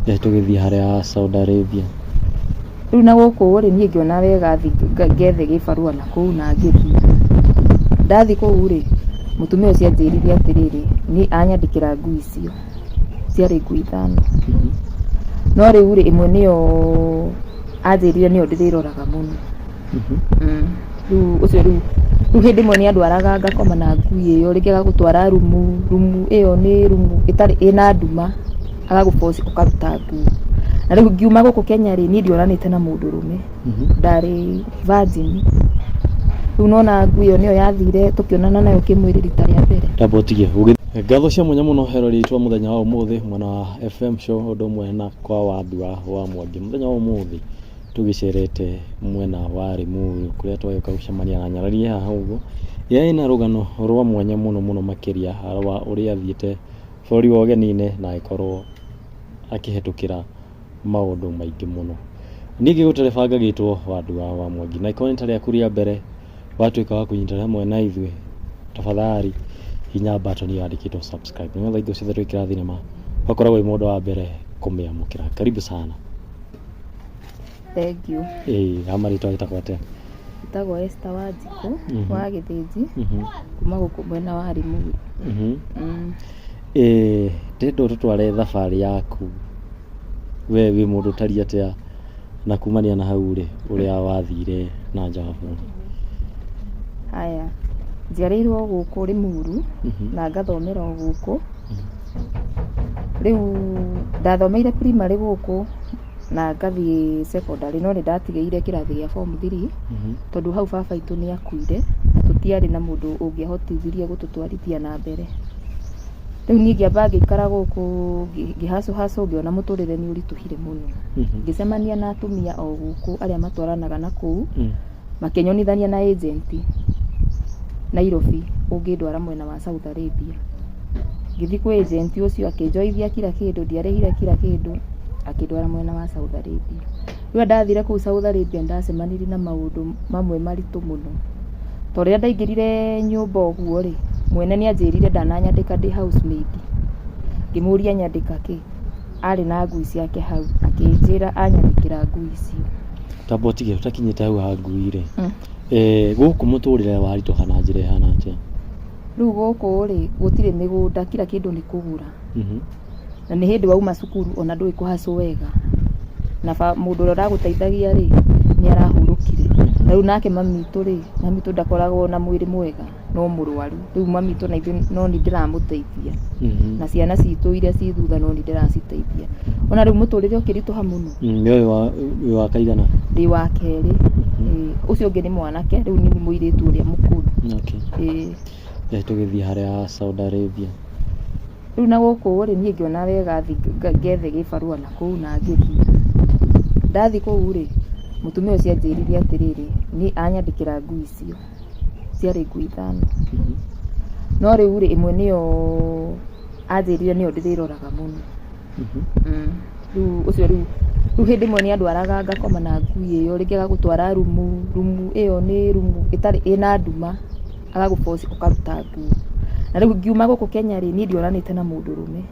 Tũgĩthiĩ harĩa Saudi Arabia. Rĩu na gũkũ rĩ, niĩ ngĩona wega thiĩ ngethe gĩbarũa na kũu na ngĩthiĩ. Ndathiĩ kũu rĩ, mũtumia ũcio anjĩrire atĩrĩrĩ, niĩ anyandĩkĩra ngui icio, ciarĩ ngui ithano. No rĩu rĩ, ĩmwe nĩyo anjĩrire nĩyo ndĩrĩroraga mũno. Rĩu ũcio rĩu, rĩu hĩndĩ ĩmwe nĩ andwaraga ngakoma na ngui ĩyo, rĩngĩ agagũtwara rumu, rumu ĩyo nĩ rumu ĩtarĩ ĩna nduma, agagũ force ũkaruta nguo. Na rĩu ngiuma gũkũ Kenya rĩ, niĩ ndionanĩte na mũndũrũme, ndarĩ virgin. Rĩu nĩwona ngui ĩyo nĩyo yathire tũkĩonana nayo kĩmwĩrĩ rita rĩa mbere. Tamba ũtige. Ngatho cia mwanya mũno eroreri aitũ a mũthenya wa ũmũthĩ mwena wa FM show ũndũ ũmwe na kwa Wandua wa Mwangi. Mũthenya wa ũmũthĩ tũgĩcerete mwena wa Limuru kũrĩa twagĩũka gũcemania na nyarari ĩ haha ũguo, ĩrĩa ĩna rũgano rwa mwanya mũno mũno makĩria rwa ũrĩa athiĩte bũrũri wa ũgeni-inĩ na agĩkorwo akĩhĩtũkĩra maũndũ maingĩ mũno. Niĩ ngĩgũtereba ngagĩtwo Wandua wa Mwangi, na angĩkorwo nĩ rita rĩaku rĩa mbere watuĩka wa kũnyitanĩra hamwe na ithuĩ, tafadhali hihinya button ĩyo yandĩkĩtwo subscribe, nĩgetha hingo ciothe twekĩra thinema ũgakoragwo wĩ mũndũ wa mbere kũmĩamũkĩra. Karibu sana. Thank you. Ĩĩ, ha marĩtwa wĩtagwo atĩa? Njĩtagwo Esther Wanjikũ wa Gĩthĩnji kuma gũkũ mwena wa Limuru. Ĩĩ, ndĩrenda ũtũtware thabarĩ yaku, we wĩ mũndũ ũtariĩ atĩa na kumania na hau rĩ, ũrĩa wathire na nja wa bũrũri? Haya, njiarĩirwo gũkũ Limuru na ngathomera o gũkũ. Rĩu ndathomeire primary gũkũ na ngathiĩ secondary no nĩ ndatigĩire kĩrathi gĩa form 3 tondũ hau baba witũ nĩ akuire na tũtiarĩ na mũndũ ũngĩahotithirie gũtũtwarithia na mbere. Rĩu niĩ ngĩamba ngĩikara gũkũ ngĩ hustle hustle ngĩona mũtũrĩre nĩ ũritũhire mũno. Ngĩcemania na atumia o gũkũ arĩa matwaranaga na kũu, makĩnyonithania na agent Nairobi ũngĩndwara mwena wa Saudi Arabia. Ngĩthiĩ kwĩ agent ũcio akĩnjoithia kila kĩndũ, ndiarĩhire kila kĩndũ, akĩndwara mwena wa Saudi Arabia. Rĩrĩa ndathire kũu Saudi Arabia nĩ ndacemanirie na maũndũ mamwe maritũ mũno. Tondũ rĩrĩa ndaingĩrire nyũmba ũguo rĩ, mwene nĩ anjĩrire ndananyandĩka ndĩ housemaid. Ngĩmũria nyandĩka kĩ, arĩ na ngui ciake hau, akĩnjĩra anyandĩkĩra ngui icio. Tamba ũtige ũtakinyĩte hau ha ngui rĩ, gũkũ mũtũrĩre waritũha na njĩra ĩhana atĩa? Rĩu gũkũ rĩ, gũtirĩ mĩgũnda, kila kĩndũ nĩ kũgũra. Na nĩ hĩndĩ wauma cukuru ona ndũĩ kũ hustle wega. Na mũndũ ũrĩa ũragũteithagia rĩ, nĩ arahurũkire. Na rĩu nake mami witũ rĩ, mami witũ ndakoragwo na mwĩrĩ mwega, no mũrwaru. Rĩu mami witũ na ithuĩ no niĩ ndĩramũteithia. Na ciana citũ iria ciĩ thutha no niĩ ndĩraciteithia. Ona rĩu mũtũrĩre ũkĩritũha mũno. Nĩ ũyũ wĩ wa kaigana? Ndĩ wa kerĩ. Ũcio ũngĩ nĩ mwanake, rĩu niĩ nĩ mũirĩtu ũrĩa mũkũrũ. Okay. Ĩĩ. Tũgĩthiĩ harĩa Saudi Arabia. Rĩu na gũkũ rĩ, niĩ ngĩona wega thiĩ ngethe gĩbarũa na kũu na ngĩthiĩ. Ndathiĩ kũu rĩ, mũtumia ũcio anjĩrire atĩrĩrĩ, niĩ anyandĩkĩra ngui icio, ciarĩ ngui ithano. No rĩu rĩ, ĩmwe nĩyo anjĩrire nĩyo ndĩrĩroraga mũno. Rĩu ũcio rĩu, rĩu hĩndĩ ĩmwe nĩ andwaraga ngakoma na ngui ĩyo, rĩngĩ agagũtwara rumu, rumu ĩyo nĩ rumu ĩtarĩ ĩna nduma, agagũ force ũkaruta nguo. Na rĩu ngiuma gũkũ Kenya rĩ, niĩ ndionanĩte na mũndũrũme,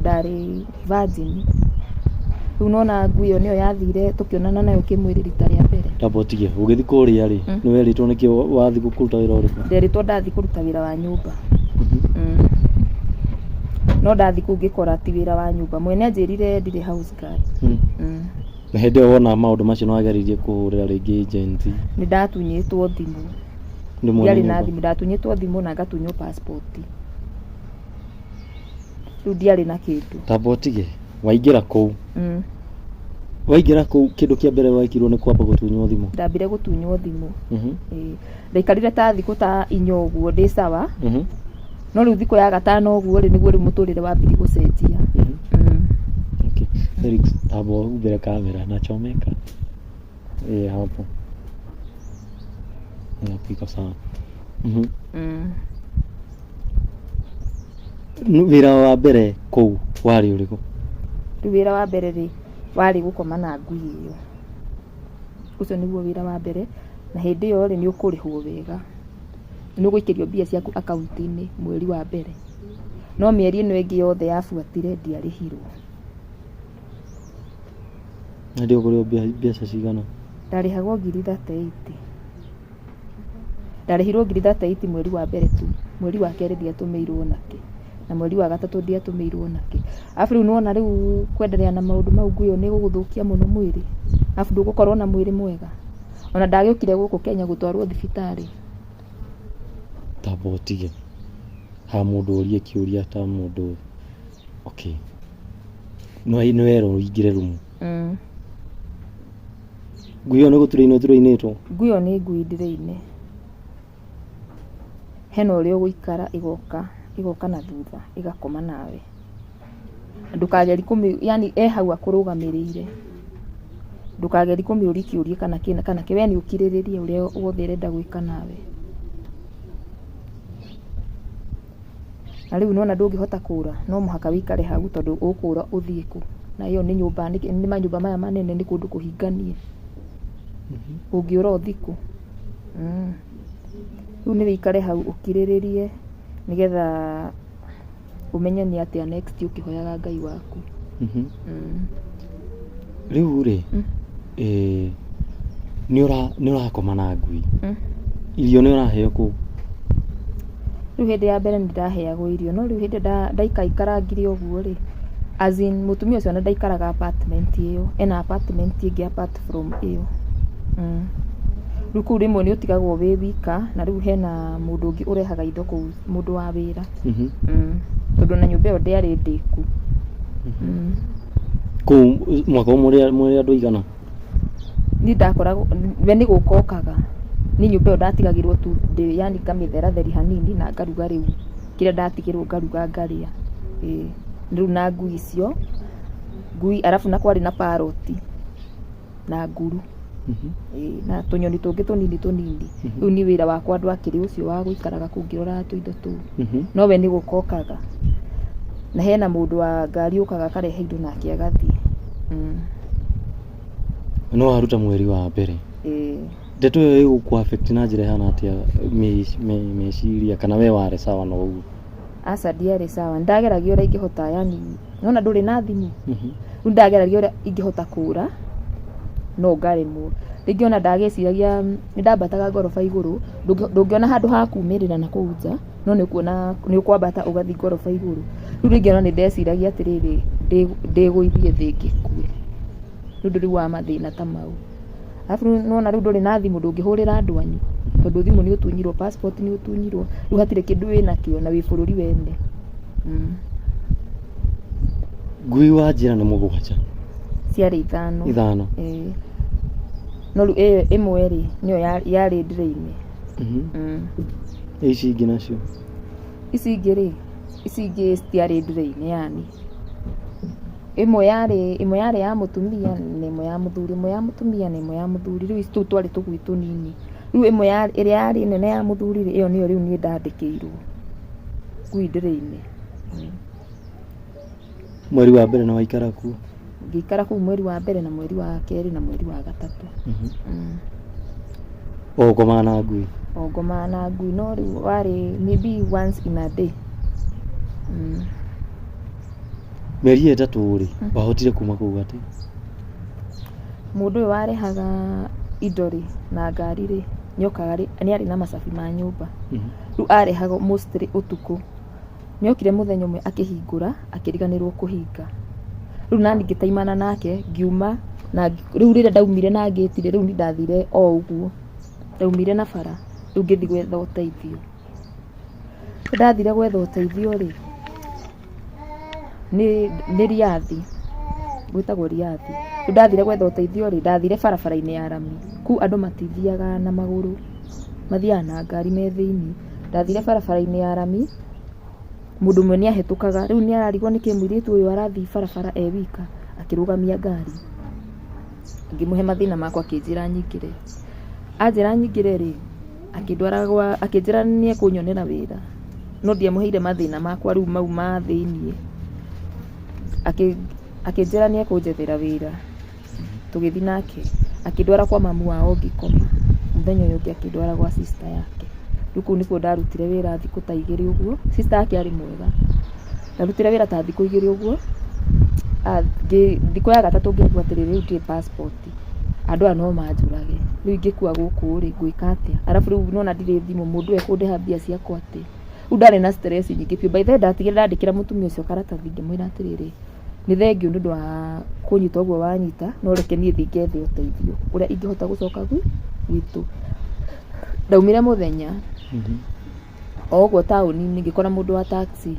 ndarĩ virgin. Rĩu nĩwona ngui ĩyo nĩyo yathire tũkĩonana nayo kĩmwĩrĩ rita rĩa mbere. Tamba ũtige, ũgĩthiĩ kũrĩa rĩ, nĩ werĩtwo nĩkĩ wathiĩ kũruta wĩra ũrĩkũ? Nderĩtwo ndathiĩ kũruta wĩra wa nyũmba. No ndathiĩ kũu ngĩkora ti wĩra wa nyũmba. Mwene anjĩrire ndirĩ house girl. Na hĩndĩ ĩyo wona maũndũ macio nĩ wageririe kũhũrĩra rĩngĩ agent? Nĩ ndatunyĩtwo thimũ. Nĩ mwene Ndiarĩ na nyũmba? thimũ, ndatunyĩtwo thimũ na ngatunywo passport. Rĩu ndiarĩ na kĩndũ. Tamba ũtige, waingĩra kũu, waingĩra kũu kĩndũ kĩa mbere wekirwo nĩ kwamba gũtunywo thimũ? Ndambire gũtunywo thimũ. Ĩĩ. Ndaikarire ta thikũ ta inya ũguo ndĩ sawa. No rĩu thikũ ya gatano ũguo rĩ, nĩguo rĩu mũtũrĩre wambirie gũcenjia. Okay. Felix, tamba ũhumbĩre kamera nachomeka. Ĩĩ hapo. Hapo iko sawa. Wĩra wa mbere kũu warĩ ũrĩkũ? Rĩu wĩra wa mbere rĩ, warĩ gũkoma na ngui ĩyo. Ũcio nĩguo wĩra wa mbere, na hĩndĩ ĩyo rĩ, nĩ ũkũrĩhwo wega. Nĩ ũgũikĩrio mbia ciaku akaunti-inĩ mweri wa mbere. No mĩeri ĩno ĩngĩ yothe yabuatire ndiarĩhirwo. Na ndio kũrĩo mbeca cigana? Ndarĩhagwo ngiri 38. Ndarĩhirwo ngiri 38 mweri wa mbere tu, mweri wa kerĩ ndiatũmĩirwo onakĩ, na mweri wa gatatũ ndiatũmĩirwo onakĩ. Arabu rĩu nĩwona rĩu kwenderea na maũndũ mau ngui ĩyo nĩ ĩgũgũthũkia mũno mwĩrĩ, arabu ndũgũkorwo na mwĩrĩ mwega. Ona ndagĩũkire gũkũ Kenya gũtwarwo thibitarĩ. Tamba ũtige. Haha mũndũ orie kĩũria ta mũndũ, okay. Nĩ werwo ũingĩre rumu. Ngui ĩyo nĩ gũturainwo ĩturainĩtwo? Ngui ĩyo nĩ ngui ndĩrĩine. Hena ũrĩa ũgũikara ĩgoka, ĩgoka na thutha ĩgakoma nawe. Ndũkagerie kũmĩ yaani e hau akũrũgamĩrĩire. Ndũkagerie kũmĩũria kĩũria kana kĩ na kana kĩ, we nĩ ũkirĩrĩrie ũrĩa wothe ĩrenda gwĩka nawe. Na rĩu nĩwona ndũngĩhota kũra, no mũhaka wĩikare hau tondũ ũkũra ũthiĩ kũ? Na ĩyo nĩ nyũmba, nĩ manyũmba maya manene nĩ kũndũ kũhinganie. Ũngĩũra ũthiĩ kũ? Rĩu nĩ wĩikare hau ũkirĩrĩrie nĩgetha ũmenye nĩ atĩa next ũkĩhoyaga Ngai waku. Rĩu rĩ, nĩ ũrakoma na ngui, irio nĩ ũraheo kũu? Rĩu hĩndĩ ya mbere nĩ ndaheagwo irio, no rĩu hĩndĩ ĩrĩa ndaikaikarangire ũguo rĩ, as in mũtumia ũcio ona ndaikaraga apartment ĩyo, ena apartment ĩngĩ apart from ĩyo. Rĩu kũu rĩmwe nĩ ũtigagwo wĩ wika, na rĩu hena mũndũ ũngĩ ũrehaga indo kũu, mũndũ wa wĩra. Tondũ ona nyũmba ĩyo ndĩarĩ ndĩku. Kũu mwakorwo mũrĩ andũ aigana? Niĩ ndakoragwo, we nĩ gũka okaga, niĩ nyũmba ĩyo ndatigagĩrwo tu ndĩ yani ngamĩtheratheria hanini na ngaruga rĩu kĩrĩa ndatigĩrwo ngaruga ngarĩa. Ĩĩ rĩu na ngui icio, ngui arabu na kwarĩ na parrot na nguru. Ĩĩ na tũnyoni tũngĩ tũnini tũnini. Rĩu niĩ wĩra wakwa ndwakĩrĩ ũcio wa gũikaraga kũu ngĩroraga tũindo tũu. No we nĩ gũka okaga. Na hena mũndũ wa ngari ũkaga akarehe indo nake agathiĩ. No waruta mweri wa mbere. Ĩĩ. Ndeto ĩyo ĩgũkũ affect na njĩra ĩhana atĩa meciria kana we warĩ sawa na ũguo? Aca ndiarĩ sawa. Nĩndageragia ũrĩa ingĩhota yani nĩwona ndũrĩ na thimũ? Rĩu ndageragia ũrĩa ingĩhota kũra no ngaremwo. Rĩngĩ ona ndagĩciragia nĩndambataga ngoroba igũrũ, ndũngĩona handũ ha kumĩrĩra na kũu nja, no nĩ ũkuona nĩ ũkwambata ũgathiĩ ngoroba igũrũ. Rĩu rĩngĩ ona nĩndeciragia atĩrĩrĩ, ndĩgũithie thĩ ngĩkue, nĩ ũndũ rĩu wa mathĩna ta mau. Arabu rĩu nĩwona rĩu ndũrĩ na thimũ ndũngĩhũrĩra andũ anyu, tondũ thimũ nĩ ũtunyirwo, passport nĩ ũtunyirwo, rĩu hatirĩ kĩndũ wĩnakĩo na wĩ bũrũri wene. Ngui wanjĩra nĩ mũgwanja? Ciarĩ ithano. Ithano. Ĩĩ. No rĩu ĩyo ĩmwe rĩ, nĩyo yarĩ ndĩrĩ-inĩ. Ici ingĩ nacio? Ici ingĩ rĩ, ici ingĩ citiarĩ ndĩrĩ-inĩ yani. Ĩmwe yarĩ, ĩmwe yarĩ ya mũtumia na ĩmwe ya mũthuri, ĩmwe ya mũtumia na ĩmwe ya mũthuri. Rĩu tũu twarĩ tũgui tũnini. Rĩu ĩmwe ĩrĩa yarĩ nene ya mũthuri rĩ, ĩyo nĩyo rĩu niĩ ndandĩkĩirwo ngui ndĩrĩ-inĩ. Mweri wa mbere nĩ waikara kuo? Ngĩikara kũu mweri wa mbere na mweri wa kerĩ na mweri wa gatatũ. O ũkomaga na ngui? O ngomaga na ngui no rĩu warĩ maybe once in a day. Mĩeri ĩyo ĩtatũ rĩ, wahotire kuma kũu atĩa? Mũndũ ũyũ warehaga indo rĩ, na ngari rĩ, nĩokaga rĩ, nĩ arĩ na macabi ma nyũmba. Rĩu arehaga mostly ũtukũ. Nĩokire mũthenya ũmwe akĩhingũra, akĩriganĩrwo kũhinga. Rĩu nani ngĩtaimana nake, ngiuma, na rĩu rĩrĩa ndaumire na ngĩti rĩ, rĩu niĩ ndathire o ũguo. Ndaumire na bara, rĩu ngĩthiĩ gwetha ũteithio. Ndathire gwetha ũteithio rĩ, nĩ Riathi, gwĩtagwo Riathi. Rĩu ndathire gwetha ũteithio rĩ, ndathire barabara-inĩ ya rami. Kũu andũ matithiaga na magũrũ, mathiaga na ngari me thĩiniĩ. Ndathire barabara-inĩ ya rami, mũndũ ũmwe nĩ ahĩtũkaga, rĩu nĩ ararigwo nĩkĩ mũirĩtu ũyũ arathiĩ barabara e wika, akĩrũgamia ngari. Ngĩmũhe mathĩna makwa akĩnjĩra nyingĩre. Anjĩra nyingĩre rĩ, akĩndwara gwa, akĩnjĩra nĩ ekũnyonera wĩra, no ndiamũheire mathĩna makwa rĩu mau ma thĩiniĩ. Akĩnjĩra nĩ ekũnjethera wĩra, tũgĩthiĩ nake, akĩndwara kwa mamu wao ngĩkoma, mũthenya ũyũ ũngĩ akĩndwara gwa sister yake. Rĩu kũu nĩkuo ndarutire wĩra thikũ ta igĩrĩ ũguo, sister yake arĩ mwega. Ndarutire wĩra ta thikũ igĩrĩ ũguo, Thikũ ya gatatũ ngĩigua atĩrĩrĩ, rĩu ndirĩ passport, andũ aya no manjũrage, rĩu ingĩkua gũkũ rĩ, ngwĩka atĩa? Arabu rĩu nĩwona ndirĩ thimũ, mũndũ ũyũ ekũndĩha mbia ciakwa atĩa? Rĩu ndarĩ na stress nyingĩ biũ. By the way ndatigire ndandĩkĩra mũtumia ũcio karatathi ngĩmwĩra atĩrĩrĩ, nĩ thengiũ nĩ ũndũ wa kũnyita ũguo wanyita, no reke niĩ thiĩ ngethe ũteithio ũrĩa ingĩhota gũcoka gwitũ. Ndaumire mũthenya o ũguo taũni-inĩ ngĩkora mũndũ wa taxi.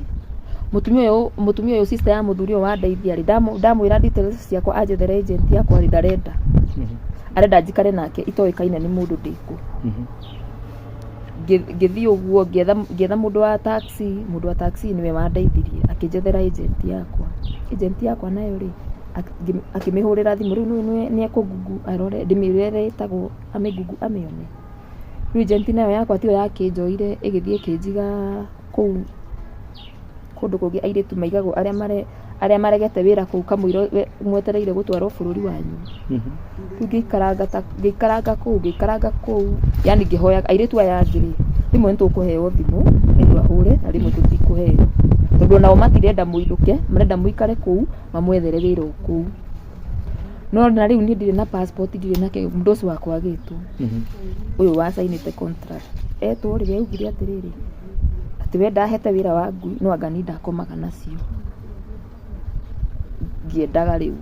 Mũtumia ũyũ sister ya mũthuri ũyũ wandeithia rĩ, ndamwĩra details ciakwa anjethere agent yakwa rĩ, ndarenda. Arenda njikare nake itoĩkaine nĩ mũndũ ndĩkũ. Ngĩthiĩ ũguo ngĩetha mũndũ wa taxi, mũndũ wa taxi nĩwe wandeithirie akĩnjethera agent yakwa. Agent yakwa nayo rĩ, akĩmĩhũrĩra thimũ, rĩu nĩũĩ nĩ ekũ google arore, ndĩmĩre ũrĩa ĩtagwo amĩ google amĩone. Rĩu agent nayo yakwa tiyo yakĩnjoire ĩgĩthiĩ ĩkĩnjiga kũu kũndũ kũngĩ airĩtu maigagwo arĩa maregete wĩra kũu kamũira mwetereire gũtwarwo bũrũri wanyu. Rĩu ngĩikaranga kũu, yani ngĩhoyaga airĩtu aya angĩ rĩ, rĩmwe nĩ tũkũheo thimũ mũndũ ahũre na rĩmwe tũtikũheo, tondũ onao matirenda mũinũke, marenda mũikare kũu mamwethere wĩra o kũu. No na rĩu niĩ ndirĩ na passport, ndirĩ na kĩ, mũndũ ũcio wakwa agĩtwo, ũyũ wacainĩte contract etwo rĩ, we augire atĩrĩrĩ, atĩ we ndahete wĩra wa ngui no anga niĩ ndakomaga nacio ngĩendaga rĩu.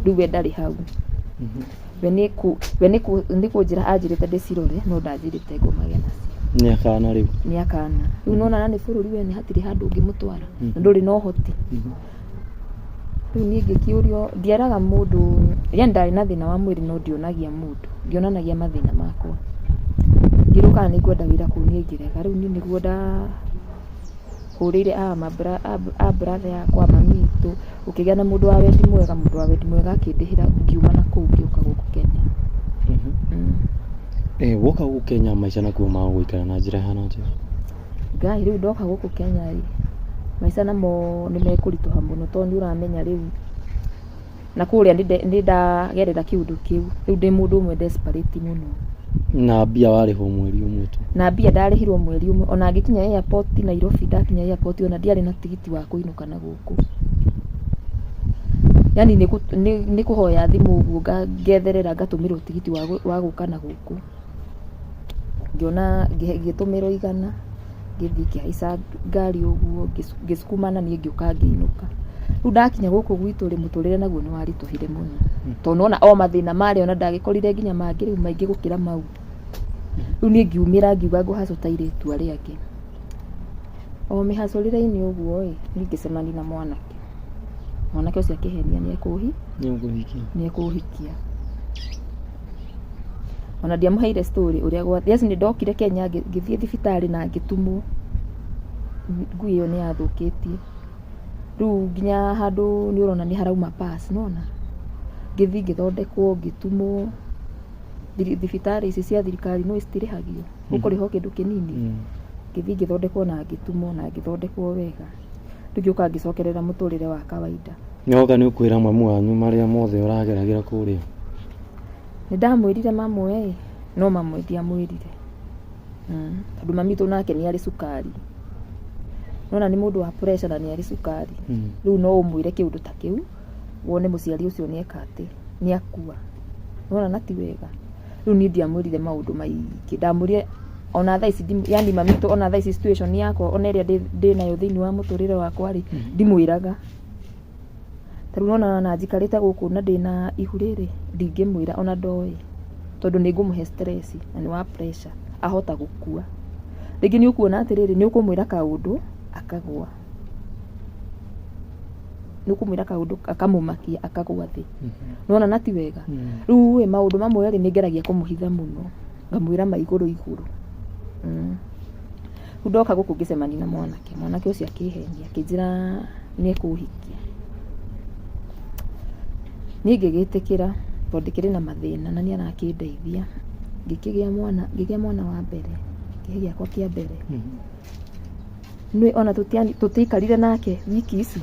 Rĩu we ndarĩ hau, we nĩ kũnjĩra anjĩrĩte ndĩcirore no ndanjĩrĩte ngomage nacio. Nĩ akana rĩu. Nĩ akana rĩu, nona na nĩ bũrũri wene hatirĩ handũ ũngĩmũtwara na ndũrĩ na ũhoti. Rĩu niĩ ngĩkĩũrio, ndieraga mũndũ, yani ndarĩ na thĩna wa mwĩrĩ no ndionagia mũndũ, ndionanagia mathĩna makwa. Ngĩrwo kana nĩ ngwenda wĩra kũu niĩ ngĩrega. Rĩu niĩ nĩguo ndahũrĩire a brother yakwa, mami witũ, gũkĩgĩa na mũndũ wa wendi mwega, mũndũ wa wendi mwega akĩndĩhĩra ngiuma na kũu ngĩũka gũkũ Kenya. Woka gũkũ Kenya maica nakuo ma gũikara na njĩra ĩhana atĩa? Ngai, rĩu ndoka gũkũ Kenya rĩ, maica namo nĩ mekũritũha mũno tondũ nĩ ũramenya rĩu na kũrĩa nĩ ndagerera kĩũndũ kĩu, rĩu ndĩ mũndũ ũmwe desperate mũno. Na mbia warĩhwo mweri ũmwe tu. Na mbia ndarĩhirwo mweri ũmwe, ona ngĩkinya airport Nairobi, ndakinya airport ona ndiarĩ na tigiti wa kũinũka na gũkũ. Yani nĩ kũhoya thimũ ũguo ngetherera ngatũmĩrwo tigiti wa gũka na gũkũ. Ngĩona ngĩtũmĩrwo 100, ngĩthiĩ ngĩhaica ngari ũguo ngĩsukumana niĩ ngĩũka ngĩinũka. Rĩu ndakinya gũkũ gwitũ rĩ, mũtũrĩre naguo nĩ waritũhire mũno tondũ nĩwona o mathĩna marĩa ona ndagĩkorire nginya mangĩ rĩu maingĩ gũkĩra mau. Rĩu niĩ ngiumĩra ngiuga ngũhacũ ta airĩtu arĩa angĩ. O mĩhacũrĩre-inĩ ũguo ĩ, niĩ ngĩcemania na mwanake. Mwanake ũcio akĩhenia nĩ Nĩ ũkũhikia. Nĩ ekũhikia. Ona ndiamũheire story ũrĩa gwa yes, nĩ ndokire Kenya ngĩthiĩ thibitarĩ na ngĩtumwo. Ngui ĩyo nĩ yathũkĩtie. Rĩu nginya handũ nĩ ũrona nĩ harauma pus, nĩwona? Ngĩthiĩ ngĩthondekwo, ngĩtumwo. Thibitarĩ ici cia thirikari nĩũĩ citirĩhagio, ũkũrĩha o kĩndũ kĩnini. Ngĩthiĩ ngĩthondekwo na ngĩtumwo na ngĩthondekwo wega. Rĩu ngĩũka ngĩcokerera mũtũrĩre wa kawaida. Nĩwoka nĩ ũkwĩra mamu wanyu marĩa mothe ũrageragĩra kũrĩa? Nĩ ndamwĩrire mamwe ĩ, no mamwe ndiamwĩrire. Tondũ mami witũ nake nĩ arĩ cukari. Nĩwona nĩ mũndũ wa pressure na nĩ arĩ cukari. Rĩu no ũmwĩre kĩũndũ ta kĩu, wone mũciari ũcio nĩ eka atĩ, nĩ akua. Nĩwona na ti wega. Rĩu niĩ ndiamwĩrire maũndũ maingĩ, ndamwĩrire ona thaa ici, yani mami witũ ona thaa ici situation yakwa ona ĩrĩa ndĩnayo thĩinĩ wa mũtũrĩre wakwa rĩ, ndimwĩraga. Ta rĩu nĩwona ona njikarĩte gũkũ na ndĩna ihu rĩrĩ, ndingĩmwĩra ona ndoĩ, tondũ nĩ ngũmũhe stress na nĩ wa pressure, ahota gũkua. Rĩngĩ nĩ ũkuona atĩrĩrĩ, nĩ ũkũmwĩra kaũndũ akagũa. Nĩ ũkũmwĩra kaũndũ akamũmakia akagũa thĩ. Nĩwona na ti wega. Rĩu ĩ, maũndũ mamwe rĩ, nĩ ngeragia kũmũhitha mũno, ngamwĩra ma igũrũ igũrũ. Rĩu ndoka gũkũ ngĩcemania na mwanake, mwanake ũcio akĩhenia akĩnjĩra nĩ ekũhikia. Niĩ ngĩgĩtĩkĩra tondũ ndĩkĩrĩ na mathĩna na nĩ arakĩndeithia. Ngĩkĩgĩa mwana, ngĩgĩa mwana wa mbere, kĩhĩĩ gĩakwa kĩa mbere. Nĩ ona tũtiaikarire nake wiki ici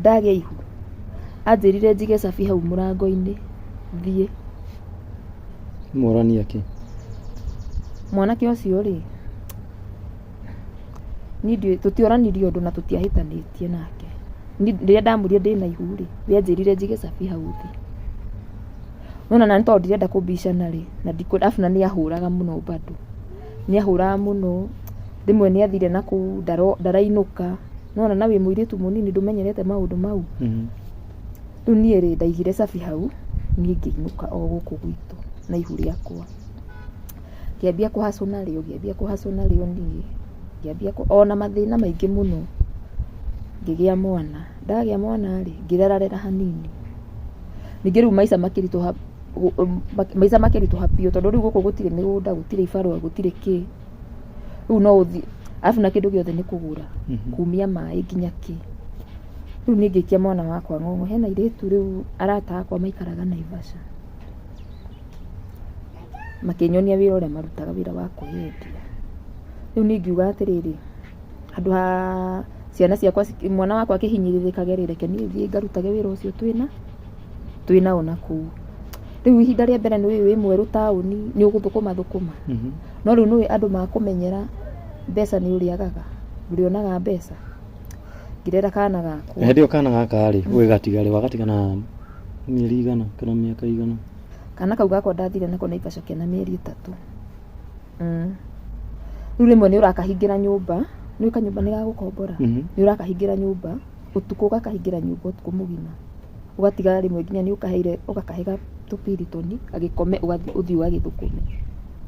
ndagĩa ihu, anjĩrire njige cabi hau mũrango-inĩ thiĩ. Mworania kĩ? Mwanake ũcio rĩ, niĩ ndiũĩ, tũtioranirie ũndũ na tũtiahĩtanĩtie nake. Rĩrĩa ndamũria ndĩna ihu rĩ, we anjĩrire njige cabi hau thĩ. Nona na nĩ tondũ ndirenda kũbicana rĩ, na arabu na nĩ ahũraga mũno bado. Nĩ ahũraga mũno, rĩmwe nĩ athire na kũu ndarainũka. Nona na wĩ mũirĩtu mũnini ndũmenyerete maũndũ mau. Rĩu niĩ rĩ, ndaigire cabi hau, niĩ ngĩinũka o gũkũ gwitũ na ihu rĩakwa. Ngĩambia kũhacũ narĩo, ngĩambia kũhacũ narĩo niĩ, ngĩambia ona mathĩna maingĩ mũno. Ngĩgĩa mwana, ndagĩa mwana rĩ, ngĩrerarera hanini. Ningĩ rĩu maica makĩritũha, maica makĩritũha biũ tondũ rĩu gũkũ gũtirĩ mĩgũnda, gũtirĩ ibarũa, gũtirĩ kĩ. Rĩu no ũthiĩ, arabu na kĩndũ gĩothe nĩ kũgũra, kumia maĩ nginya kĩ. Rĩu niĩ ngĩikia mwana wakwa ng'ong'o, hena airĩtu rĩu arata akwa maikaraga Naivasha. Makĩnyonia wĩra ũrĩa marutaga wĩra wa kwĩyendia. Rĩu niĩ ngiuga atĩrĩrĩ, handũ ha ciana ciakwa, mwana wakwa akĩhinyĩrĩrĩkage rĩ, reke niĩ thiĩ ngarutage wĩra ũcio twĩnao nakũu. Rĩu ihinda rĩa mbere nĩ wĩ mwerũ taũni nĩ ũgũthũkũma thũkũma. No rĩu nĩũĩ andũ makũmenyera mbeca nĩ ũrĩagaga, ndũrĩonaga mbeca. Ngĩrera kana gakwa. Hĩndĩ ĩyo kana gaka rĩ, ũgĩgatiga rĩ, wagatiga na mĩeri igana kana mĩaka igana? Kana kau gakwa ndathire nako Naivasha kena mĩeri 3. Rĩu rĩmwe nĩ ũrakahingĩra nyũmba, nĩũĩ kanyũmba nĩ gagũkombora? Nĩ ũrakahingĩra nyũmba, ũtukũ ũgakahingĩra nyũmba ũtukũ mũgima. Ũgatiga rĩmwe nginya nĩ ũkaheire, ũgakahe tũpiritoni, gagĩkome ũthiĩ ũgagĩthũkũme,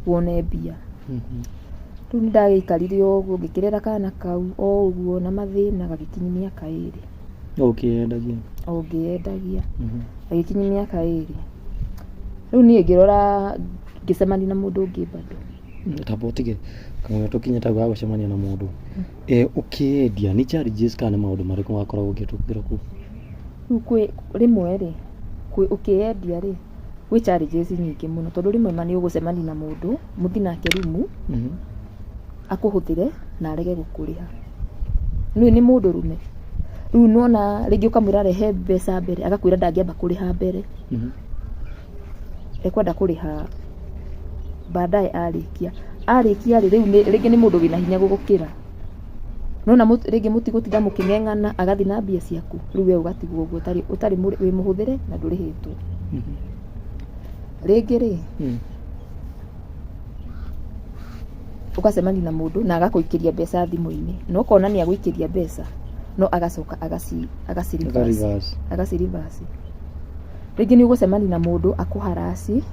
wone mbia. Rĩu nĩ ndagĩikarire o ũguo ngĩkĩrera kana kau o ũguo na mathĩna gagĩkinyia mĩaka 2. O ũkĩyendagia? O ngĩyendagia. Gagĩkinyia mĩaka 2. Rĩu niĩ ngĩrora ngĩcemania na mũndũ ũngĩ bado. Tamba ũtige kamũira tũkinyĩte hau ha gũcemania na mũndũ. Ũkĩendia nĩ challenges kana nĩ maũndũ marĩkũ wakoragwo ũkĩhĩtũkĩra kũu? Rĩu kwĩ rĩmwe rĩ, ũkĩendia rĩ, gwĩ challenges nyingĩ mũno tondũ rĩmwe ma nĩ ũgũcemania na mũndũ, mũthiĩ nake rumu, akũhũthĩre na arege gũkũrĩha. Nĩũĩ nĩ mũndũrũme. Rĩu nĩwona rĩngĩ ũkamwĩra rehe mbeca mbere, agakwĩra ndangĩamba kũrĩha mbere. Ekwenda kũrĩha baadaye arĩkia. Arĩkia rĩ, rĩu rĩngĩ nĩ mũndũ wĩna hinya gũgũkĩra. Nĩwona rĩngĩ mũtigũtinda mũkĩng'eng'ana agathiĩ na mbia ciaku, rĩu we ũgatigwo ũguo ũtarĩ wĩ mũhũthĩre na ndũrĩhĩtwo. Rĩngĩ rĩ, ũgacemania na mũndũ na agakũikĩria mbeca thimũ-inĩ, na ũkona nĩ agũikĩria mbeca, no agacoka agaci reverse. Agaci reverse. Rĩngĩ nĩ ũgũcemania na mũndũ akũharaci,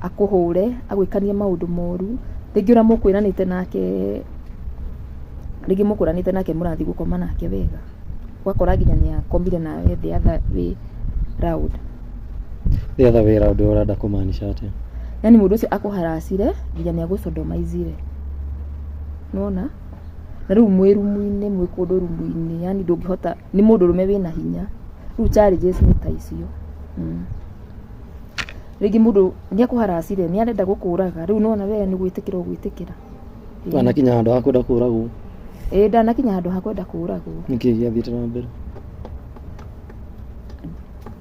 akũhũre, agwĩkanie maũndũ moru, rĩngĩ ũrĩa mũkwĩranĩte nake, rĩngĩ mũkwĩranĩte nake mũrathiĩ gũkoma nake wega, ũgakora nginya nĩ akomire nawe the other way round. The other way round ũrenda kũmaanisha atĩa? Yaani mũndũ ũcio akũharacire nginya nĩ agũcodomaizire. Nĩwona? Na rĩu mwĩ rumu-inĩ, mwĩ kũndũ rumu-inĩ, yaani ndũngĩhota, nĩ mũndũrũme wĩna hinya. Rĩu challenges nĩ ta icio. Rĩngĩ mũndũ nĩ akũharacire, nĩ arenda gũkũraga, rĩu nĩwona we nĩ gwĩtĩkĩra ũgwĩtĩkĩra. Ndanakinya handũ ha kwenda kũragwo? Ĩĩ ndanakinya handũ ha kwenda kũragwo. Nĩkĩ gĩathiĩte na mbere?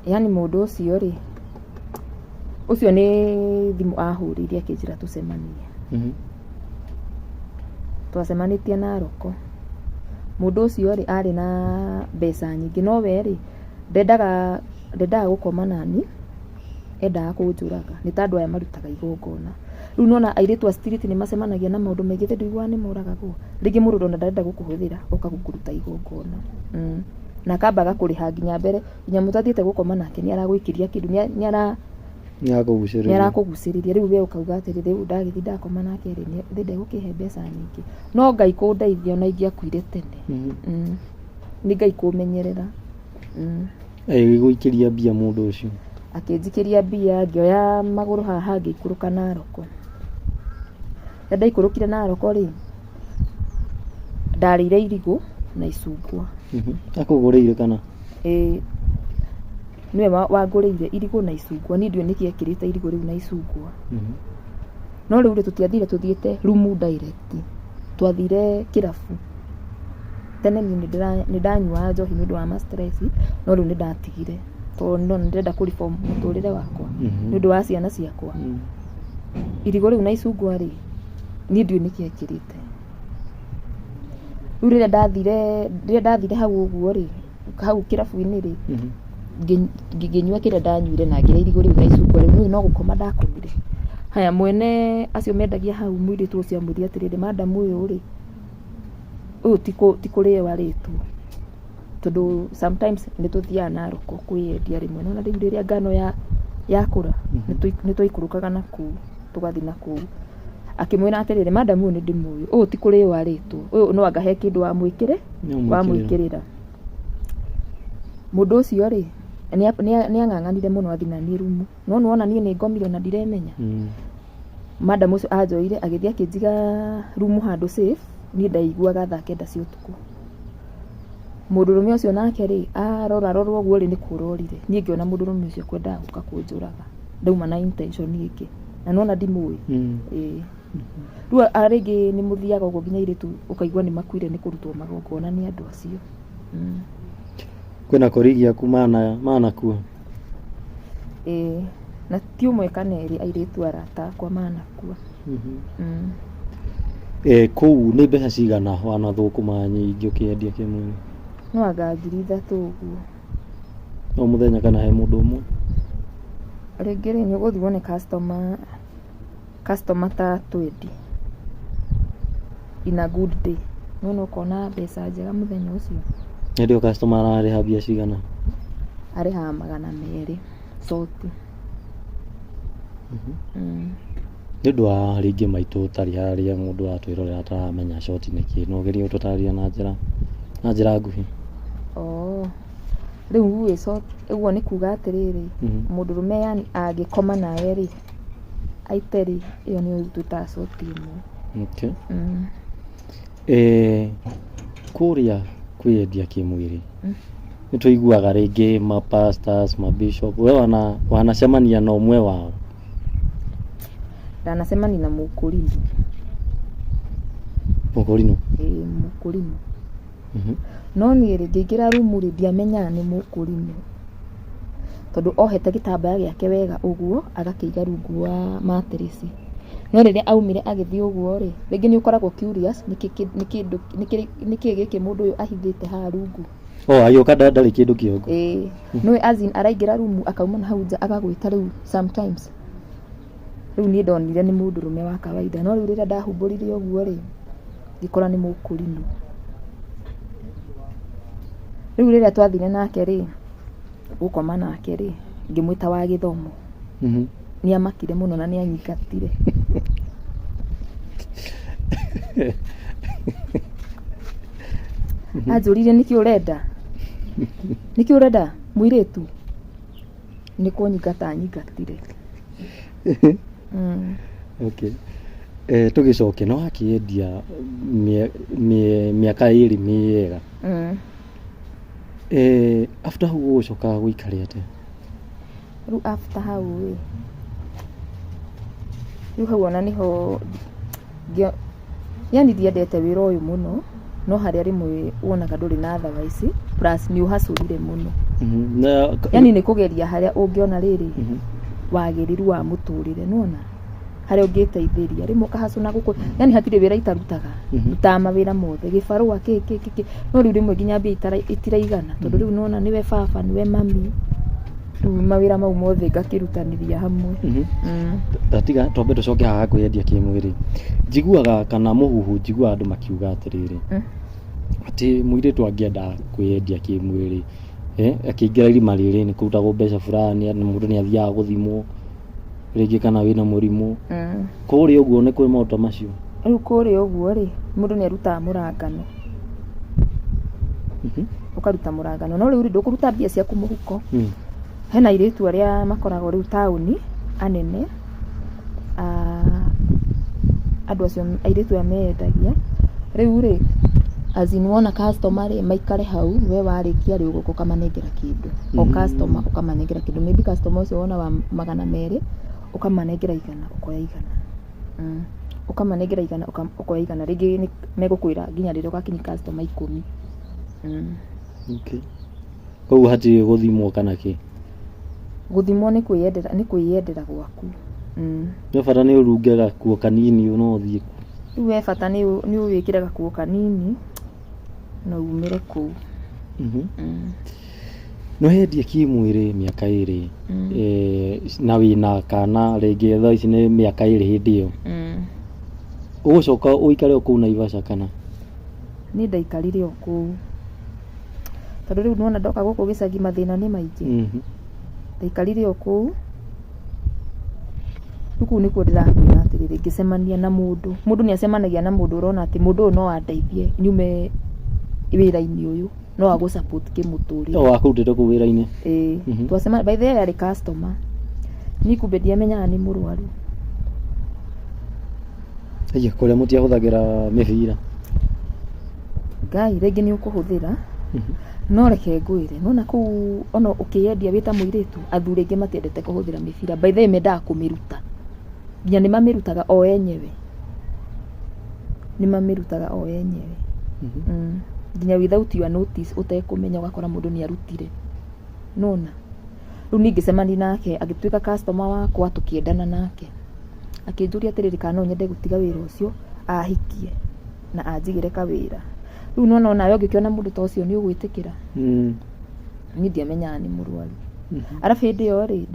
Yaani mũndũ ũcio rĩ, ũcio nĩ thimũ ahũrĩire akĩnjĩra tũcemanie. Twacemanĩtie Naroko. Mũndũ ũcio rĩ, arĩ na mbeca nyingĩ, no we rĩ, ndendaga gũkoma nani, endaga kũnjũraga. Nĩ ta andũ aya marutaga igongona. Rĩu nĩwona airĩtu a street nĩ macemanagia na maũndũ maingĩ tondũ ndũiguaga nĩ moragagwo. Rĩngĩ mũndũ ona ndarenda gũkũhũthĩra, oka gũkũruta igongona. Na akamba agakũrĩha nginya mbere, nginya mũtathiĩte gũkoma nake nĩ aragũikĩria kĩndũ, nĩ ara Nĩ arakũgucĩrĩria. Nĩ arakũgucĩrĩria. Rĩu we ũkauga atĩrĩrĩ, rĩu ndagĩthiĩ ndakoma nake rĩ, nĩ ndegũkĩhe mbeca nyingĩ. No Ngai kũndeithia ona ingĩakuire tene. Nĩ Ngai kũmenyerera. Agĩgũikĩria mbia mũndũ ũcio? Akĩnjikĩria mbia, ngĩoya magũrũ haha ngĩikũrũka Naroko. Rĩrĩa ndaikũrũkire Naroko rĩ, ndarĩire irigũ na icungwa. Akũgũrĩire kana? Ĩĩ, nĩwe wangũrĩire irigũ na icungwa. Niĩ ndiũĩ nĩkĩ ekĩrĩte irigũ rĩu na icungwa. No rĩu rĩ, tũtiathire tũthiĩte rumu direct, twathire kĩrabu. Tene niĩ nĩ ndanyuaga njohi nĩ ũndũ wa ma stress, no rĩu nĩ ndatigire tondũ nĩ ndona nĩ ndĩrenda kũ reform mũtũrĩre wakwa nĩ ũndũ wa ciana ciakwa. Irigũ rĩu na icungwa rĩ, niĩ ndiũĩ nĩkĩ ekĩrĩte. Rĩu rĩrĩa ndathire hau ũguo rĩ, hau kĩrabu-inĩ rĩ, ngĩnyua kĩrĩa ndanyuire na ngĩrĩa irigũ rĩu na icungwa rĩu, nĩũĩ no gũkoma ndakomire. Haya mwene acio mendagia hau mũirĩtu ũcio amwĩrire atĩrĩrĩ, madam ũyũ rĩ, ũyũ ti kũrĩo arĩtwo, tondũ sometimes nĩ tũthiaga Narok kwĩyendia rĩmwe, nĩwona rĩu rĩrĩa ngano yakũra, nĩ twaikũrũkaga na kũu tũgathiĩ na kũu. Akĩmwĩra atĩrĩrĩ, madam ũyũ nĩ ndĩmũĩ, ũyũ ti kũrĩo arĩtwo, ũyũ no anga he kĩndũ wamwĩkĩre, wamwĩkĩrĩra. Mũndũ ũcio rĩ, nĩ ang'ang'anire mũno athiĩ na niĩ rumu, no nĩwona niĩ nĩ ngomire na ndiremenya. Madam ũcio anjoire agĩthiĩ akĩnjiga rumu handũ safe, niĩ ndaiguaga thaa 9 cia ũtukũ. Mũndũrũme ũcio nake rĩ, arora rora ũguo rĩ, nĩ kũra orire. Niĩ ngĩona mũndũrũme ũcio ekwendaga gũka kũnjũraga. Ndauma na intention ĩngĩ. Na nĩwona ndimũĩ. Ĩĩ. Rĩu rĩngĩ nĩ mũthiaga ũguo nginya airĩtu ũkaigua nĩ makuire nĩ kũrutwo magongona nĩ andũ acio. Kwĩna colleague aku manakua? Ĩĩ. Na ti ũmwe kana erĩ airĩtu arata akwa manakua. Kũu nĩ mbeca cigana wanathũkũma nyingĩ ũkĩendia kĩmwĩrĩ? No anga 3,000 ũguo. O mũthenya kana he mũndũ ũmwe? Rĩngĩ rĩ, nĩ ũgũthiĩ wone customer, customer ta 20 in a good day. Nĩwona ũkona mbeca njega mũthenya ũcio. Hĩndĩ ĩyo customer ararĩha mbia cigana? Arĩhaga 200 coti. Nĩ ũndũ wa rĩngĩ maitũ ũtarĩ harĩa mũndũ aratwĩrorera ataramenya short nĩ kĩ, no ũgerie gũtũtarĩria na njĩra nguhĩ. Oo. Rĩu ĩ short ũguo nĩ kuga atĩrĩrĩ, mũndũrũme yani angĩkoma nawe rĩ, aite rĩ, ĩyo nĩyo twĩtaga short ĩmwe. Okay. Kũrĩa kwĩyendia kĩmwĩrĩ nĩ tũiguaga rĩngĩ ma pastors, ma bishop, we wanacemania na ũmwe wao? Ndanacemania na mũkũrinũ. Mũkũrinũ? Ĩĩ, mũkũrinũ. No niĩ rĩ, ngĩingĩra rumu rĩ, ndiamenyaga nĩ mũkũrinũ. Tondũ ohete gĩtambaya gĩake wega ũguo, agakĩiga rungu wa mattress. No rĩrĩa aumire agĩthiĩ ũguo rĩ, rĩngĩ nĩ ũkoragwo curious nĩkĩ gĩkĩ mũndũ ũyũ ahithĩte haha rungu. Oh, agĩũka ndarĩ kĩndũ kĩongo. Ĩĩ. Nĩũĩ as in araingĩra rumu akauma na hau nja agagwĩta rĩu sometimes. Rĩu niĩ ndonire nĩ mũndũrũme wa kawaida, no rĩu rĩrĩa ndahumbũrire ũguo rĩ, ngĩkora nĩ mũkũrinũ. Rĩu rĩrĩa twathire nake rĩ, gũkoma nake rĩ, ngĩmwĩta wa gĩthomo. Nĩ amakire mũno na nĩ anyingatire. Anjũririe nĩkĩ ũrenda? Nĩkĩ ũrenda mũirĩtu? Nĩ kũnyingata anyingatire. Okay. Tũgĩcoke no akĩendia mĩaka 2 mĩega. After hau ũgũcoka gũikare atĩa? Rĩu after hau ĩ, rĩu hau ona nĩho yani ndiendete wĩra ũyũ mũno, no harĩa rĩmwe wonaga ndũrĩ na otherwise, plus nĩ ũhacũrire mũno. Na Yani nĩ kũgeria harĩa ũngĩona rĩrĩ wagĩrĩru wa mũtũrĩre, nĩwona harĩa ũngĩteithĩria rĩmwe ũkahacũ na gũkũ, yani hatirĩ wĩra itarutaga, ndutaga mawĩra mothe, gĩbarũa kĩ kĩ kĩ kĩ, no rĩu rĩmwe nginya mbia itiraigana, tondũ rĩu nĩwona nĩwe baba nĩwe mami, rĩu mawĩra mau mothe ngakĩrutanĩria hamwe. Ndatiga twambe tũcoke haha kwĩyendia kĩmwĩrĩ. Njiguaga kana mũhuhu njiguaga andũ makiuga atĩrĩrĩ, atĩ mũirĩtu angĩenda kwĩyendia kĩmwĩrĩ, akĩingĩra irima rĩrĩ nĩ kũrutagwo mbeca fulani, na mũndũ nĩ athiaga gũthimwo rĩngĩ kana wĩna mũrimũ. Kũrĩa ũguo nĩ kwĩ maũndũ ta macio? Rĩu kũrĩa ũguo rĩ, mũndũ nĩ arutaga mũrangano. Ũkaruta mũrangano, no rĩu rĩ, ndũkũruta mbia ciaku mũhuko. Hena airĩtu arĩa makoragwo rĩu taũni anene, andũ acio airĩtu aya meyendagia, rĩu rĩ, as in wona customer rĩ, maikare hau, we warĩkia rĩ, ũgoka ũkamanengera kĩndũ. O customer ũkamanengera kĩndũ, maybe customer ũcio wona wa 200, ũkamanengera 100, ũkoya 100. Ũkamanengera 100, ũkoya 100, rĩngĩ megũkwĩra nginya rĩrĩa ũgakinyia customer 10. Okay. Koguo hatirĩ gũthimwo kana kĩ? Gũthimwo nĩ kwĩyendera, nĩ kwĩyendera gwaku. No bata nĩ ũrunge gakuo kanini no ũthiĩ kuo. Rĩu we bata nĩ ũwĩkĩre gakuo kanini na umĩre kũu. Nĩ wendie kĩmwĩrĩ mĩaka 2 na wĩna kana rĩngĩ thaa ici nĩ mĩaka 2 hĩndĩ ĩyo. Ũgũcoka ũikare o kũu Naivasha kana? Niĩ ndaikarire o kũu tondũ rĩu nĩwona ndoka gũkũ gĩcagi mathĩna nĩ maingĩ. Ndaikarire o kũu. Rĩu kũu nĩkuo ndĩrakwĩra atĩrĩrĩ, ngĩcemania na mũndũ. Mũndũ nĩ acemanagia na mũndũ ũrona atĩ mũndũ ũyũ no andeithie nyume wĩra-inĩ ũyũ, no agũ support kĩmũtũrĩre. O akũrutĩte kũu wĩra-inĩ? Ĩĩ. Twacemania, by the way arĩ customer. Niĩ kumbe ndiamenyaga nĩ mũrwaru. Ĩĩ, kũrĩa mũtiahũthagĩra mĩbira? Ngai, rĩngĩ nĩ ũkũhũthĩra, no reke ngwĩre, nĩwona kũu ona ũkĩyendia wĩ ta mũirĩtu, athuri aingĩ matiendete kũhũthĩra mĩbira. By the way mendaga kũmĩruta. Nginya nĩ mamĩrutaga o enyewe. Nĩ mamĩrutaga o enyewe. Nginya without your notice, ũtekũmenya ũgakora mũndũ nĩ arutire. Nĩwona? Rĩu niĩ ngĩcemania nake, agĩtuĩka customer wakwa, tũkĩendana nake. Akĩnjũria atĩrĩrĩ, kana no nyende gũtiga wĩra ũcio, ahikie na anjigĩre kawĩra. Rĩu nĩwona onawe ũngĩkĩona mũndũ ta ũcio nĩ ũgwĩtĩkĩra? Niĩ ndiamenyaga nĩ mũrwaru. Arabu hĩndĩ ĩyo rĩ,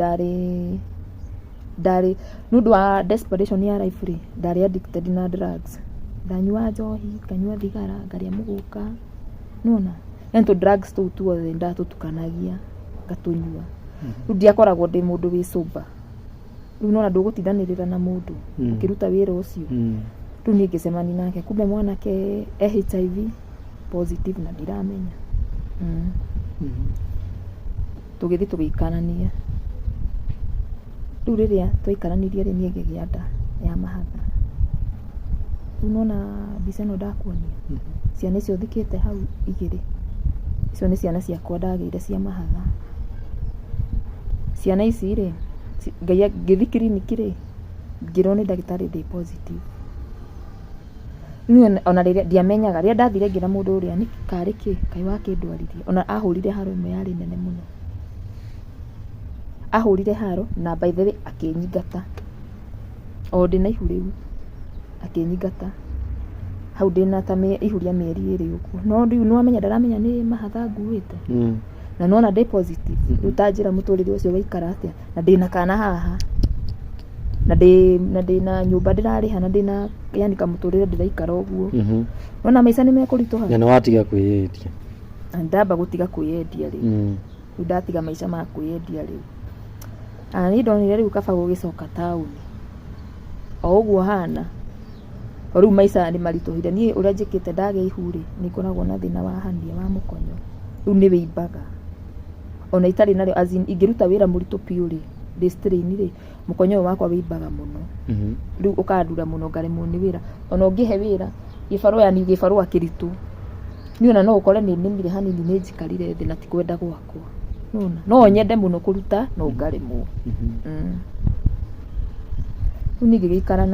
ndarĩ nĩ ũndũ wa desperation ya life rĩ, ndarĩ addicted na drugs. Ndanyuaga njohi, nganyua thigara, ngarĩa mũgũka, nĩwona? Yaani tũ drugs tũu tuothe ndatũtukanagia ngatũnyua. Rĩu ndiakoragwo ndĩ mũndũ wĩ sober. Rĩu nĩwona ndũgũtindanĩrĩra na mũndũ ũkĩruta wĩra ũcio. Rĩu niĩ ngĩcemania nake, kumbe mwanake e HIV positive na ndiramenya. Tũgĩthiĩ tũgĩikarania. Rĩu rĩrĩa twaikaranirie rĩ, niĩ ngĩgĩa nda ya mahatha. Rĩu nĩwona mbica ĩno ndakuonia, ciana icio thikĩte hau igĩrĩ, icio nĩ ciana ciakwa ndagĩire cia mahatha. Ciana ici rĩ, Ngai ngĩthiĩ kiriniki rĩ, ngĩrwo nĩ ndagĩtarĩ ndĩ positive. Niĩ ona rĩrĩa ndiamenyaga, rĩrĩa ndathire ngĩra mũndũ ũrĩa nĩ karĩ kĩ, kaĩ wakĩndwarithia, ona ahũrire haro ĩmwe yarĩ nene mũno. Ahũrire haro na by the way akĩnyingata. O ndĩna ihu rĩu, akĩnyingata. Hau ndĩna ta ihu rĩa mĩeri 2 ũguo. No rĩu nĩwamenya ndaramenya nĩ mahatha nguĩte. Na nĩwona ndĩ positive. Rĩu ta njĩra mũtũrĩre ũcio waikara atĩa, na ndĩna kana haha. Na ndĩna nyũmba ndĩrarĩha na ndĩna yani kamũtũrĩre ndĩraikara ũguo. Nĩwona maica nĩ mekũritũha. Na nĩwatiga kwĩyendia? Na ndamba gũtiga kwĩyendia rĩu. Rĩu ndatiga maica ma kwĩyendia rĩu. Na niĩ ndonire rĩu kaba gũgĩcoka taũni. O ũguo hana, o rĩu maica nĩ maritũhire. Niĩ ũrĩa njĩkĩte ndagĩa ihu rĩ, nĩ ngoragwo na thĩna wa hernia wa mũkonyo. Rĩu nĩ wĩimbaga. Ona itarĩ narĩo as in ingĩruta wĩra mũritũ biũ rĩ, ndĩ strain rĩ, mũkonyo ũyũ wakwa wĩimbaga mũno. Rĩu ũkandura mũno ngaremwo nĩ wĩra. Ona ũngĩhe wĩra, gĩbarũa yani gĩbarũa kĩritũ, niĩ ona no ũkore nĩ nĩmire hanini nĩ njikarire thĩ na ti kwenda gwakwa. Nĩwona? No nyende mũno kũruta no ngaremwo. Rĩu niĩ ngĩgĩikara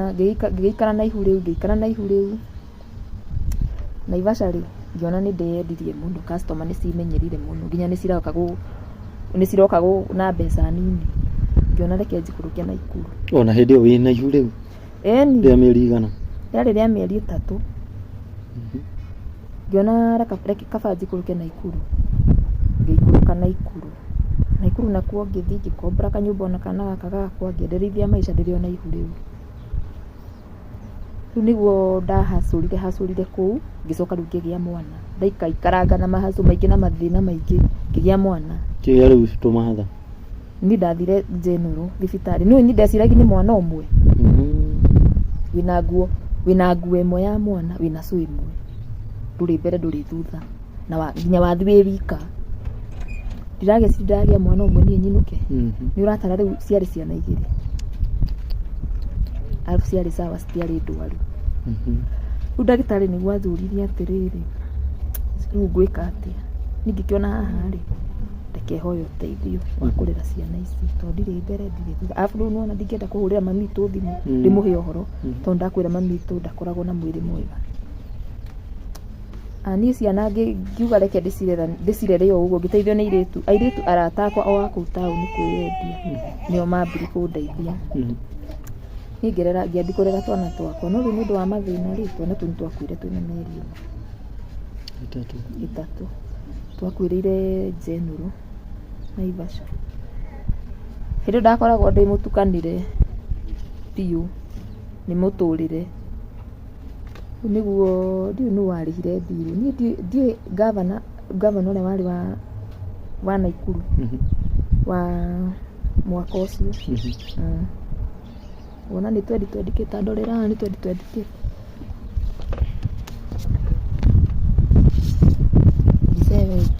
na ihu rĩu, ngĩikara na ihu rĩu. Naivasha rĩ, ngĩona nĩ ndĩyendirie mũno, customer nĩ cimenyerire mũno, nginya nĩ ciroka na mbeca nini. Ngĩona reke njikũrũke Naikuru. Ona hĩndĩ ĩyo wĩna ihu rĩu? Ĩni. Rĩa mĩeri igana? Rĩarĩ rĩa mĩeri 3. Ngĩona reke kaba njikũrũke Naikuru. Ngĩikũrũka Naikuru. Naikuru nakuo ngĩthiĩ ngĩkombora kanyũmba ona kana gaka gakwa, ngĩendereithia maica ndĩrĩ o na ihu rĩu. Rĩu nĩguo ndahacũrire hacũrire kũu, ngĩcoka rĩu ngĩgĩa mwana. Ndaikaikaranga na mahacũ maingĩ na mathĩna maingĩ, ngĩgĩa mwana. Kĩgĩa rĩu tũmahatha? Niĩ ndathire general thibitarĩ. Nĩũĩ niĩ ndeciragia nĩ mwana ũmwe. Wĩna nguo ĩmwe ya mwana, wĩna cũ ĩmwe. Ndũrĩ mbere ndũrĩ thutha. Na nginya wathiĩ wĩ wika. Ndiragĩciria ndĩragĩa mwana ũmwe niĩ nyinũke. Nĩ ũratara rĩu ciarĩ ciana igĩrĩ. Arabu ciarĩ sawa citiarĩ ndwaru. Rĩu ndagĩtarĩ nĩguo anjũririe atĩrĩrĩ, rĩu ngwĩka atĩa? Niĩ ngĩkĩona haha rĩ, reke hoe ũteithio wa kũrera ciana ici tondũ ndirĩ mbere ndirĩ thutha. Arabu rĩu nĩwona ndingĩenda kũhũrĩra mami witũ thimũ ndĩmũhe ũhoro tondũ ndakwĩra mami witũ ndakoragwo na mwĩrĩ mwega. Niĩ ciana ngiuga reke ndĩcirere o ũguo ngĩteithio nĩ airĩtu arata akwa o a kũu taũni kwĩyendia nĩo mambirie kũndeithia. Niĩ ngĩrera ngĩambia kũrera twana twakwa no rĩu nĩ ũndũ wa mathĩna rĩ, twana tũu nĩ twakuire twĩna mĩeri 3. Twakuĩrĩire General Naivasha. Hĩndĩ ĩyo ndakoragwo ndĩ mũtukanĩre biũ nĩ mũtũrĩre. Rĩu nĩguo ndiũĩ nũ warĩhire mbiru. Niĩ ndiũĩ ngavana ngavana ũrĩa warĩ wa Naikuru wa mwaka ũcio. Wona nĩ 2020 kĩ ta ndorera haha nĩ 2020 kĩ. Mbica ĩyo ĩngĩ.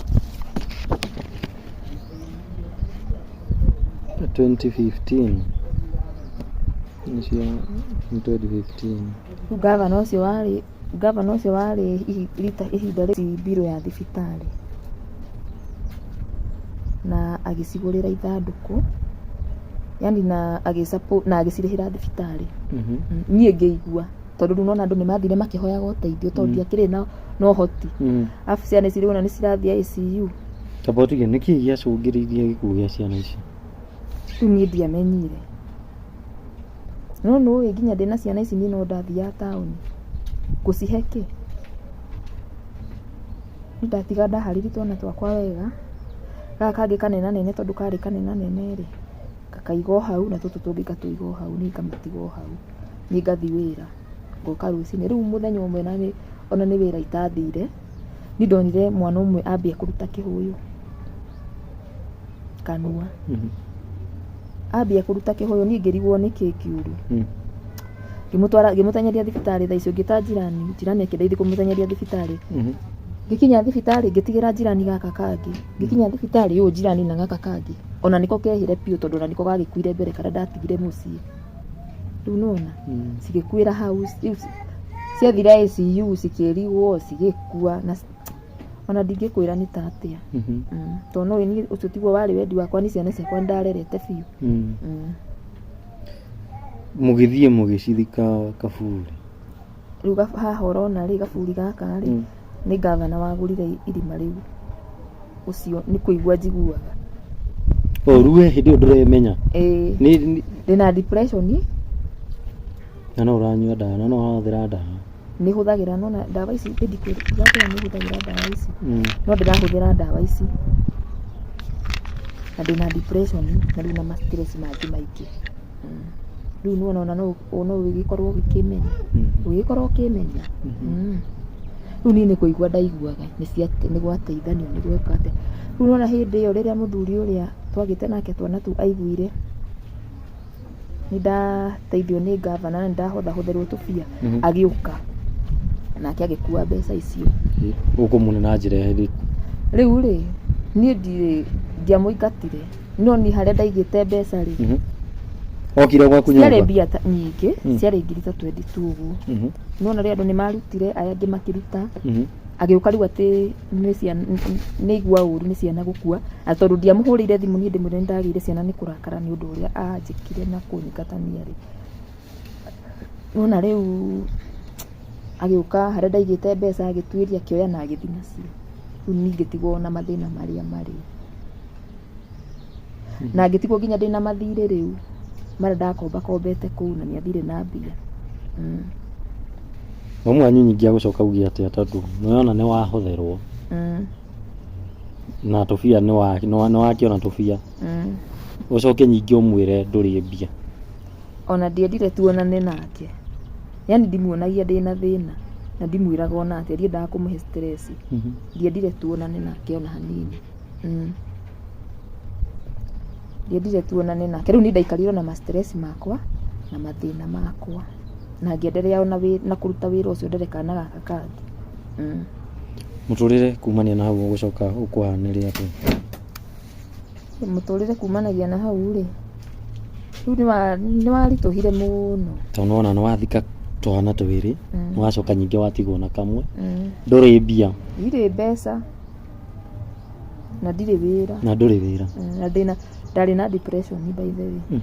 2015 nĩcio nĩ 2015. Rĩu ngavana ũcio warĩ ngavana ũcio warĩ rita ihinda rĩ mbirũ ya thibitarĩ na agĩcigũrĩra ithandũkũ yani na na agĩcirĩhĩra thibitarĩ. Niĩ ngĩigua tondũ rĩu nona andũ nĩ mathire makĩhoyaga ũteithio tondũ ndiakĩrĩ na ũhoti. Arabu ciana ici rĩu ona nĩ cirathiĩ ICU. Tamba ũtige, nĩkĩ gĩacũngĩrĩirie gĩkuũ gĩa ciana ici? Rĩu niĩ ndiamenyire. No nĩũĩ nginya ndĩna ciana ici niĩ no ndathiaga taũni ngũcihe kĩ? Niĩ ndatiga ndaharĩria twana twakwa wega, gaka kangĩ kanenanene tondũ karĩ kanenanene rĩ, ngakaiga o hau na tũtũ tũngĩ ngatũiga o hau, niĩ ngamatiga o hau. Niĩ ngathiĩ wĩra, ngoka rũcinĩ. Rĩu mũthenya ũmwe ona nĩ wĩra itathire, niĩ ndonire mwana ũmwe ambia kũruta kĩhũyũ kanua. Ambia kũruta kĩhũyũ niĩ ngĩrigwo nĩkĩ kĩũru. Ngĩmũtwara ngĩmũteng'eria thibitarĩ thaa icio ngĩta njirani, njirani akĩndeithia kũmũteng'eria thibitarĩ. Ngĩkinya thibitarĩ ngĩtigĩra njirani gaka kangĩ. Ngĩkinya thibitarĩ ũyũ njirani na gaka kangĩ ona nĩko kehire biũ tondũ ona nĩko gagĩkuire mbere karĩa ndatigire mũciĩ. Rĩu nĩwona cigĩkuĩra hau, rĩu ciathire ICU cikĩrigwo cigĩkua na ona ndingĩkwĩra nĩ ta atĩa. Tondũ no niĩ ũcio tiguo warĩ wendi wakwa, niĩ ciana ciakwa nĩ ndarerete biũ. Mũgĩthiĩ mũgĩcithika kaburi. Rĩu haha ũrona rĩ, gaburi gaka rĩ, nĩ ngavana wagũrire irima rĩu. Ũcio nĩ kũigua njiguaga. O rĩu we hĩndĩ ĩyo ndũremenya. Ĩĩ. Ndĩna depression. Na no ũranyua ndawa, na no ũrahũthĩra ndawa. Nĩ hũthagĩra no na ndawa ici nĩ ndikwĩra nĩ hũthagĩra ndawa ici. No ndĩrahũthĩra ndawa ici. Na ndĩna depression na rĩu na ma stress mangĩ maingĩ. Rĩu nĩ wona ona no ũgĩkorwo ũgĩkĩmenya. Ũgĩkorwo ũkĩmenya. Rĩu niĩ nĩ kũigua ndaiguaga nĩ gwateithanio nĩ gweka atĩa. Rĩu nĩ wona hĩndĩ ĩyo rĩrĩa mũthuri ũrĩa twagĩte nake twana tũu aiguire nĩ ndateithio nĩ ngavana na nĩ ndahothahotherwo tũbia, agĩũka nake agĩkua mbeca icio. Ũkũmũne na njĩra ĩrĩkũ? Rĩu rĩ, niĩ ndirĩ ndiamũingatire no niĩ harĩa ndaigĩte mbeca rĩ, Okire gwaku ciarĩ nyũmba? mbia nyingĩ, ciarĩ ngiri ta 22 ũguo. Nĩwona rĩrĩa andũ nĩ marutire aya angĩ makĩruta, agĩũka rĩu atĩ nĩ ciana nĩ aigua ũru nĩ ciana gũkua, na tondũ ndiamũhũrĩire thimũ niĩ ndĩmwĩre nĩ ndagĩire ciana nĩ kũrakara nĩ ũndũ ũrĩa anjĩkire na kũnyingatania rĩ. Nĩwona rĩu agĩũka harĩa ndaigĩte mbeca agĩtuĩria akĩoya na agĩthiĩ nacio. Rĩu niĩ ngĩtigwo na mathĩna marĩa marĩ. Na ngĩtigwo nginya ndĩna mathirĩ rĩu marĩa ndakombakombete kũu na nĩ athire na mbia. Mamu wanyu ningĩ agũcoka auge atĩa tondũ nĩwona nĩ wahotherwo na tũbia nĩ wakĩona tũbia ũcoke ningĩ ũmwĩre ndũrĩ mbia. Ona ndiendire tuonane nake. Yani ndimuonagia ndĩna thĩna na ndimwĩraga ona atĩa, ndiendaga kũmũhe stress. Ndiendire tuonane nake ona hanini. Ndiendire tuonane nake. Rĩu niĩ ndaikarire na ma stress makwa na mathĩna makwa na ngĩenderea ona na kũruta wĩra ũcio ndere kana gaka kangĩ. Mũtũrĩre kumania na hau ũgũcoka ũkũhanĩre atĩa? Mũtũrĩre kumanagia na hau rĩ, rĩu nĩ waritũhire mũno. Tondũ nĩwona nĩwathika twana twĩrĩ, nĩwacoka ningĩ watigwo na kamwe, ndũrĩ mbia. Ndirĩ mbeca na ndirĩ wĩra. Na ndũrĩ wĩra. Na ndĩna ndarĩ na depression by the way.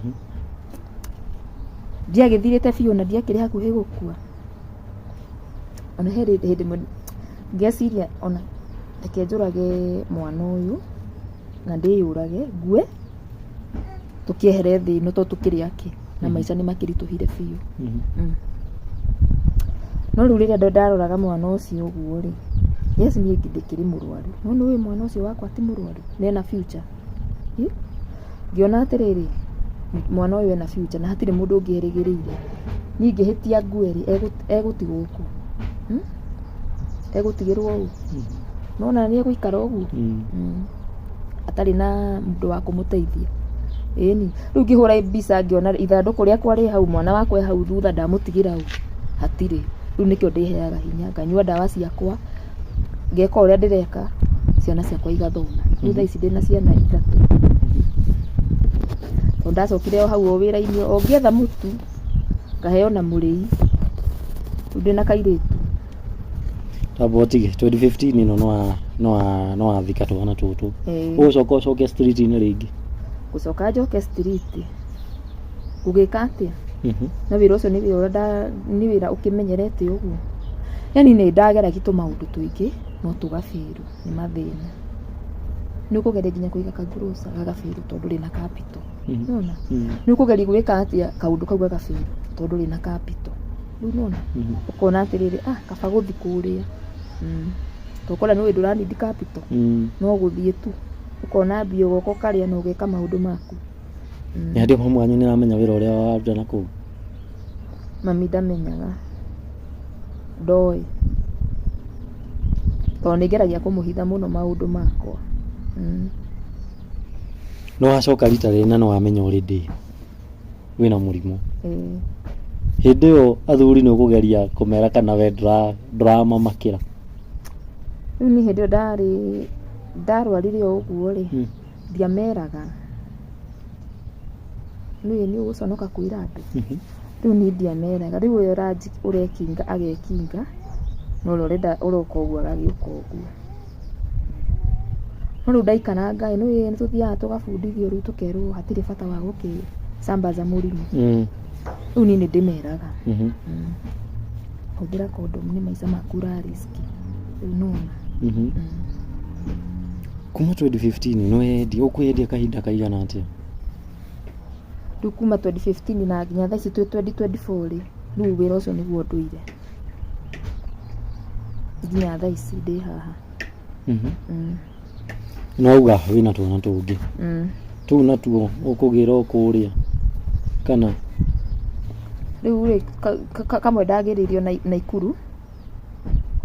Ndiagĩthirĩte biũ na ndiakĩrĩ hakuhĩ gũkua. Ona he hĩndĩ ĩmwe ngeciria ona reke njũrage mwana ũyũ na ndĩyũrage ngue tũkĩehere thĩ ĩno tondũ tũkĩrĩ akĩ na maica nĩ makĩritũhire biũ. No rĩu rĩrĩa ndaroraga mwana ũcio ũguo rĩ, Yes, niĩ ndĩkĩrĩ mũrwaru, no nĩ ũĩ mwana ũcio wakwa ti mũrwaru na ena future? Ĩ? Ngĩona atĩrĩrĩ, mwana ũyũ ena future na hatirĩ mũndũ ũngĩ erĩgĩrĩire. Niĩ ingĩhĩtia ngue rĩ, egũtigwo kũ? Hmm? Egũtigĩrwo ũ? Nĩwona nĩ egũikara ũguo? Atarĩ na mũndũ wa kũmũteithia. Ĩni, rĩu ngĩhũra mbica ngĩona ithandũkũ rĩakwa rĩ hau, mwana wakwa e hau thutha ndamũtigĩra ũ? Hatirĩ. Rĩu nĩkĩo ndĩheaga hinya, nganyua ndawa ciakwa, ngeka ũrĩa ndĩreka, ciana ciakwa igathoma. Rĩu thaa ici ndĩna ciana ithatũ. Tondũ ndacokire o hau o wĩra-inĩ, o ngĩetha mũtu, ngaheo na mũrĩi. Rĩu ndĩna kairĩtu. Tamba ũtige 2015 ĩno no wathika twana tũtũ. Ĩĩ. Ũgũcoka ũcoke street-inĩ rĩngĩ? Gũcoka njoke street gũgĩka atĩa? Na wĩra ũcio nĩ wĩra ũrĩa nĩ wĩra ũkĩmenyerete ũguo. Yani nĩ ndageragia tũmaũndũ tũingĩ no tũgabĩrwo nĩ mathĩna. Nĩ ũkũgeria nginya kũiga kaguroca gagabĩrwo tondũ ndũrĩ na capital. Nĩwona? Nĩ ũkũgeria gwĩka atĩa kaũndũ kau gagabĩrwo tondũ ndũrĩ na capital. Rĩu nĩwona? Ũkona atĩrĩrĩ, ah, kaba gũthiĩ kũrĩa. Tokora nĩ ũĩ ndũra need capital. No gũthiĩ tu. Ũkona mbia ũgoka ũkarĩa na ũgeka maũndũ maku. Nĩ harĩ mamu wanyu nĩ aramenya wĩra ũrĩa waruta na kũu? Mami ndamenyaga. Ndoĩ. Tondũ nĩ ngeragia kũmũhitha mũno maũndũ makwa. Nĩ wacoka rita rĩrĩ na nĩ wamenya already wĩna mũrimũ. Ĩĩ. Hĩndĩ ĩyo athuri nĩ ũkũgeria kũmera kana we ndũramamakĩra? Rĩu niĩ hĩndĩ ĩyo ndarĩ ndarwarire o ũguo rĩ, ndiameraga. Nĩũĩ nĩ ũgũconoka kwĩra andũ. Rĩu niĩ ndiameraga. Rĩu ũrĩa ũrekinga agekinga, na ũrĩa ũrenda ũroka ũguo agagĩũka ũguo. No rĩu ndaikaranga ĩ, nĩũĩ nĩ tũthiaga tũgabundithio rĩu tũkerwo hatirĩ bata wa gũkĩcambaza mũrimũ. Rĩu niĩ nĩ ndĩmeraga. Hũthĩra condom nĩ maica maku ũra risk. Rĩu nĩwona? Kuma 2015 nĩ wendia, ũkwĩendia kahinda kaigana atĩa? Rĩu kuma 2015 na nginya thaa ici twĩ 2024 rĩ, rĩu wĩra ũcio nĩguo ndũire. Nginya thaa ici ndĩ haha. Nĩ wauga wĩna twana tũngĩ. Tũu natuo ũkũgĩra o kũrĩa kana? Rĩu rĩ, kamwe ndagĩrĩirio Naikuru,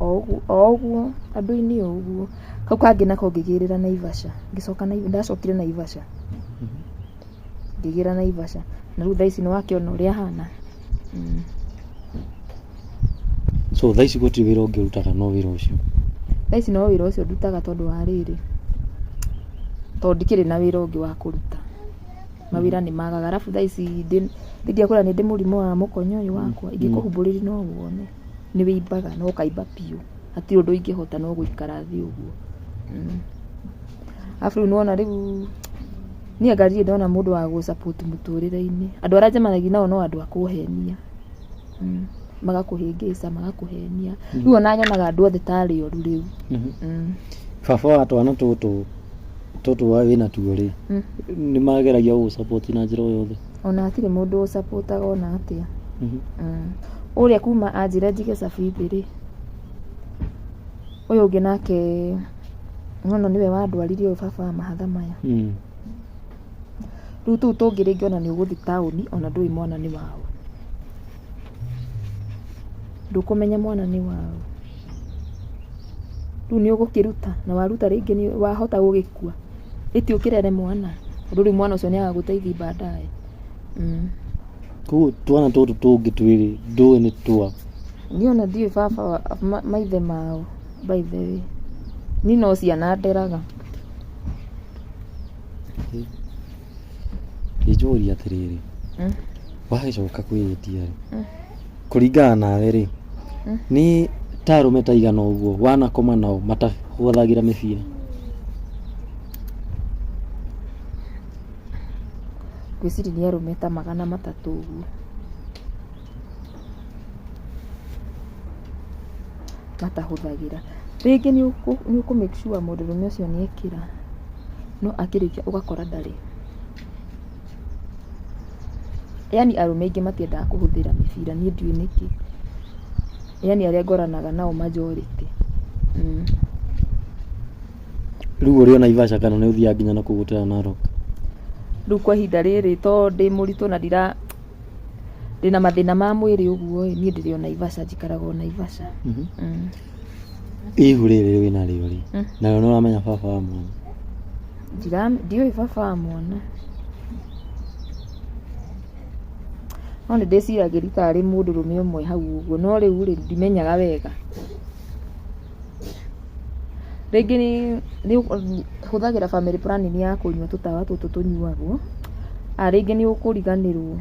o ũguo andũ-inĩ o ũguo. Kau kangĩ nako ngĩgĩrĩra Naivasha, ngĩcoka ndacokire Naivasha, ngĩgĩra Naivasha. Na rĩu thaa ici nĩ wakĩona ũrĩa ahana. So thaa ici gũtirĩ wĩra ũngĩ ũrutaga no wĩra ũcio? Thaa ici no wĩra ũcio ndutaga tondũ wa rĩrĩ, tondũ ndikĩrĩ na wĩra ũngĩ wa kũruta. Mawĩra nĩ magaga. Arabu thaa ici ndingĩakwĩra nĩ ndĩ mũrimũ wa mũkonyo ũyũ wakwa, ingĩkũhumbũrĩria no wone. Nĩ wĩimbaga na ũkaimba biũ. Hatirĩ ũndũ ingĩhota no gũikara thĩ ũguo. Arabu rĩu nĩwona rĩu niĩ anga ndirĩ ndona mũndũ wa gũ support mũtũrĩre-inĩ. Andũ arĩa njemanagia nao no andũ a kũhenia. Magakũhĩngĩca, magakũhenia. Rĩu ona nyonaga andũ othe tarĩ oru rĩu. Baba wa twana tũtũ tũtũ wĩna tuo rĩ, nĩ mageragia gũgũ support na njĩra o yothe? Ona hatirĩ mũndũ ũ support aga ona atĩa. Ũrĩa kuma anjĩra njige cabithi rĩ, ũyũ ũngĩ nake nĩwona nĩwe wandwaririe ũyũ baba wa mahatha maya. Rĩu tũu tũngĩ rĩngĩ ona nĩ ũgũthiĩ taũni ona ndũĩ mwana nĩ waũ. Ndũkũmenya mwana nĩ waũ. Rĩu nĩ ũgũkĩruta na waruta rĩngĩ nĩ wahota gũgĩkua. Ĩti ũkĩrere mwana tondũ rĩu mwana ũcio nĩ agagũteithia baadaye. Koguo twana tũtũ tũngĩ twĩrĩ ndũĩ nĩ twa? Niĩ ona ndiũĩ baba wa maithe mao by the way. Niĩ no ciana nderaga. Ngĩnjũria atĩrĩrĩ, wagĩcoka kwĩyendia rĩ, kũringana nawe rĩ, nĩ ta arũme ta aigana ũguo wanakoma nao matahũthagĩra mĩbira? Ngwĩciria nĩ arũme ta 300 ũguo. Matahũthagĩra. Rĩngĩ nĩ ũkũ make sure mũndũrũme ũcio nĩ ekĩra, no akĩrĩkia ũgakora ndarĩ. Yaani arũme aingĩ matiendaga kũhũthĩra mĩbira, niĩ ndiũĩ nĩkĩ. Yaani arĩa ngoranaga nao majority. Rĩu ũrĩ o Naivasha kana nĩ ũthiaga nginya na kũu gũtera Narok? Rĩu kwa ihinda rĩrĩ to ndĩ mũritũ na ndira ndĩna mathĩna ma mwĩrĩ ũguo ĩ, niĩ ndĩrĩ o Naivasha, njikaraga o Naivasha. Ihu rĩrĩ wĩna rĩo rĩ, narĩo nĩ ũramenya baba wa mwana? Ndiũĩ baba wa mwana. No nĩ ndĩciragĩria tarĩ mũndũrũme ũmwe hau ũguo, no rĩu rĩ, ndimenyaga wega. Rĩngĩ nĩ hũthagĩra family planning ya kũnyua tũtawa tũtũ tũnyuagwo, a rĩngĩ nĩ ũkũriganĩrwo.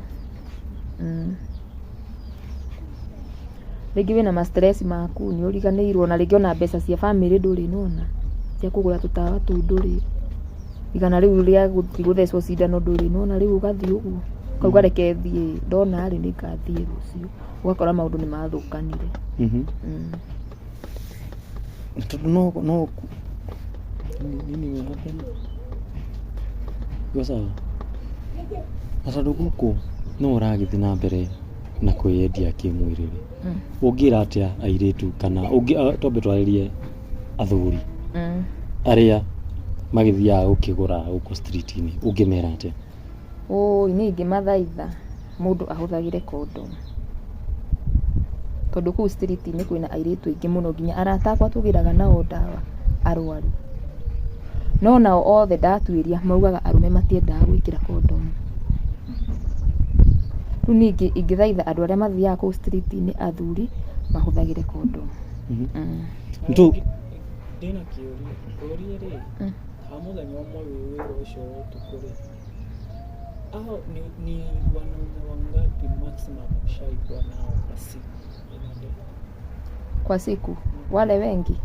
Rĩngĩ wĩna ma stress maku nĩ ũriganĩirwo na rĩngĩ ona mbeca cia bamĩrĩ ndũrĩ nĩwona, cia kũgũra tũtawa tũu ndũrĩ. Igana rĩu rĩa gũthiĩ gũthecwo cindano ndũrĩ nĩwona rĩu ũgathiĩ ũguo, ũkauga reke thiĩ ndona rĩ nĩngathiĩ rũciũ, ũgakora maũndũ nĩ mathũkanire. Na tondũ no no nini will happen? Iko sawa? Na tondũ gũkũ no ũragĩthiĩ na mbere na kwĩyendia kĩmwĩrĩ rĩ, ũngĩra atĩa airĩtu kana twambe twarĩrie athuri arĩa magĩthiaga gũkĩgũra gũkũ street-inĩ, ũngĩmera atĩa? Ũĩ niĩ ingĩmathaitha mũndũ ahũthagĩre condom. Tondũ kũu street-inĩ kwĩna airĩtu aingĩ mũno nginya arata akwa tũgĩraga nao ndawa arwaru. No nao othe ndatuĩria maugaga arũme matiendaga gwĩkĩra condom. Rĩu niĩ ingĩthaitha andũ arĩa mathiaga kũu street-inĩ athuri mahũthagĩre condom. Ndĩna kĩũria, ngũrie rĩ, ha mũthenya ũmwe wĩ wĩra ũcio wa ũtukũ rĩ, hao ni wanaume wangapi maximum ushaikuwa nao kwa siku in a day? Kwa siku wale wengi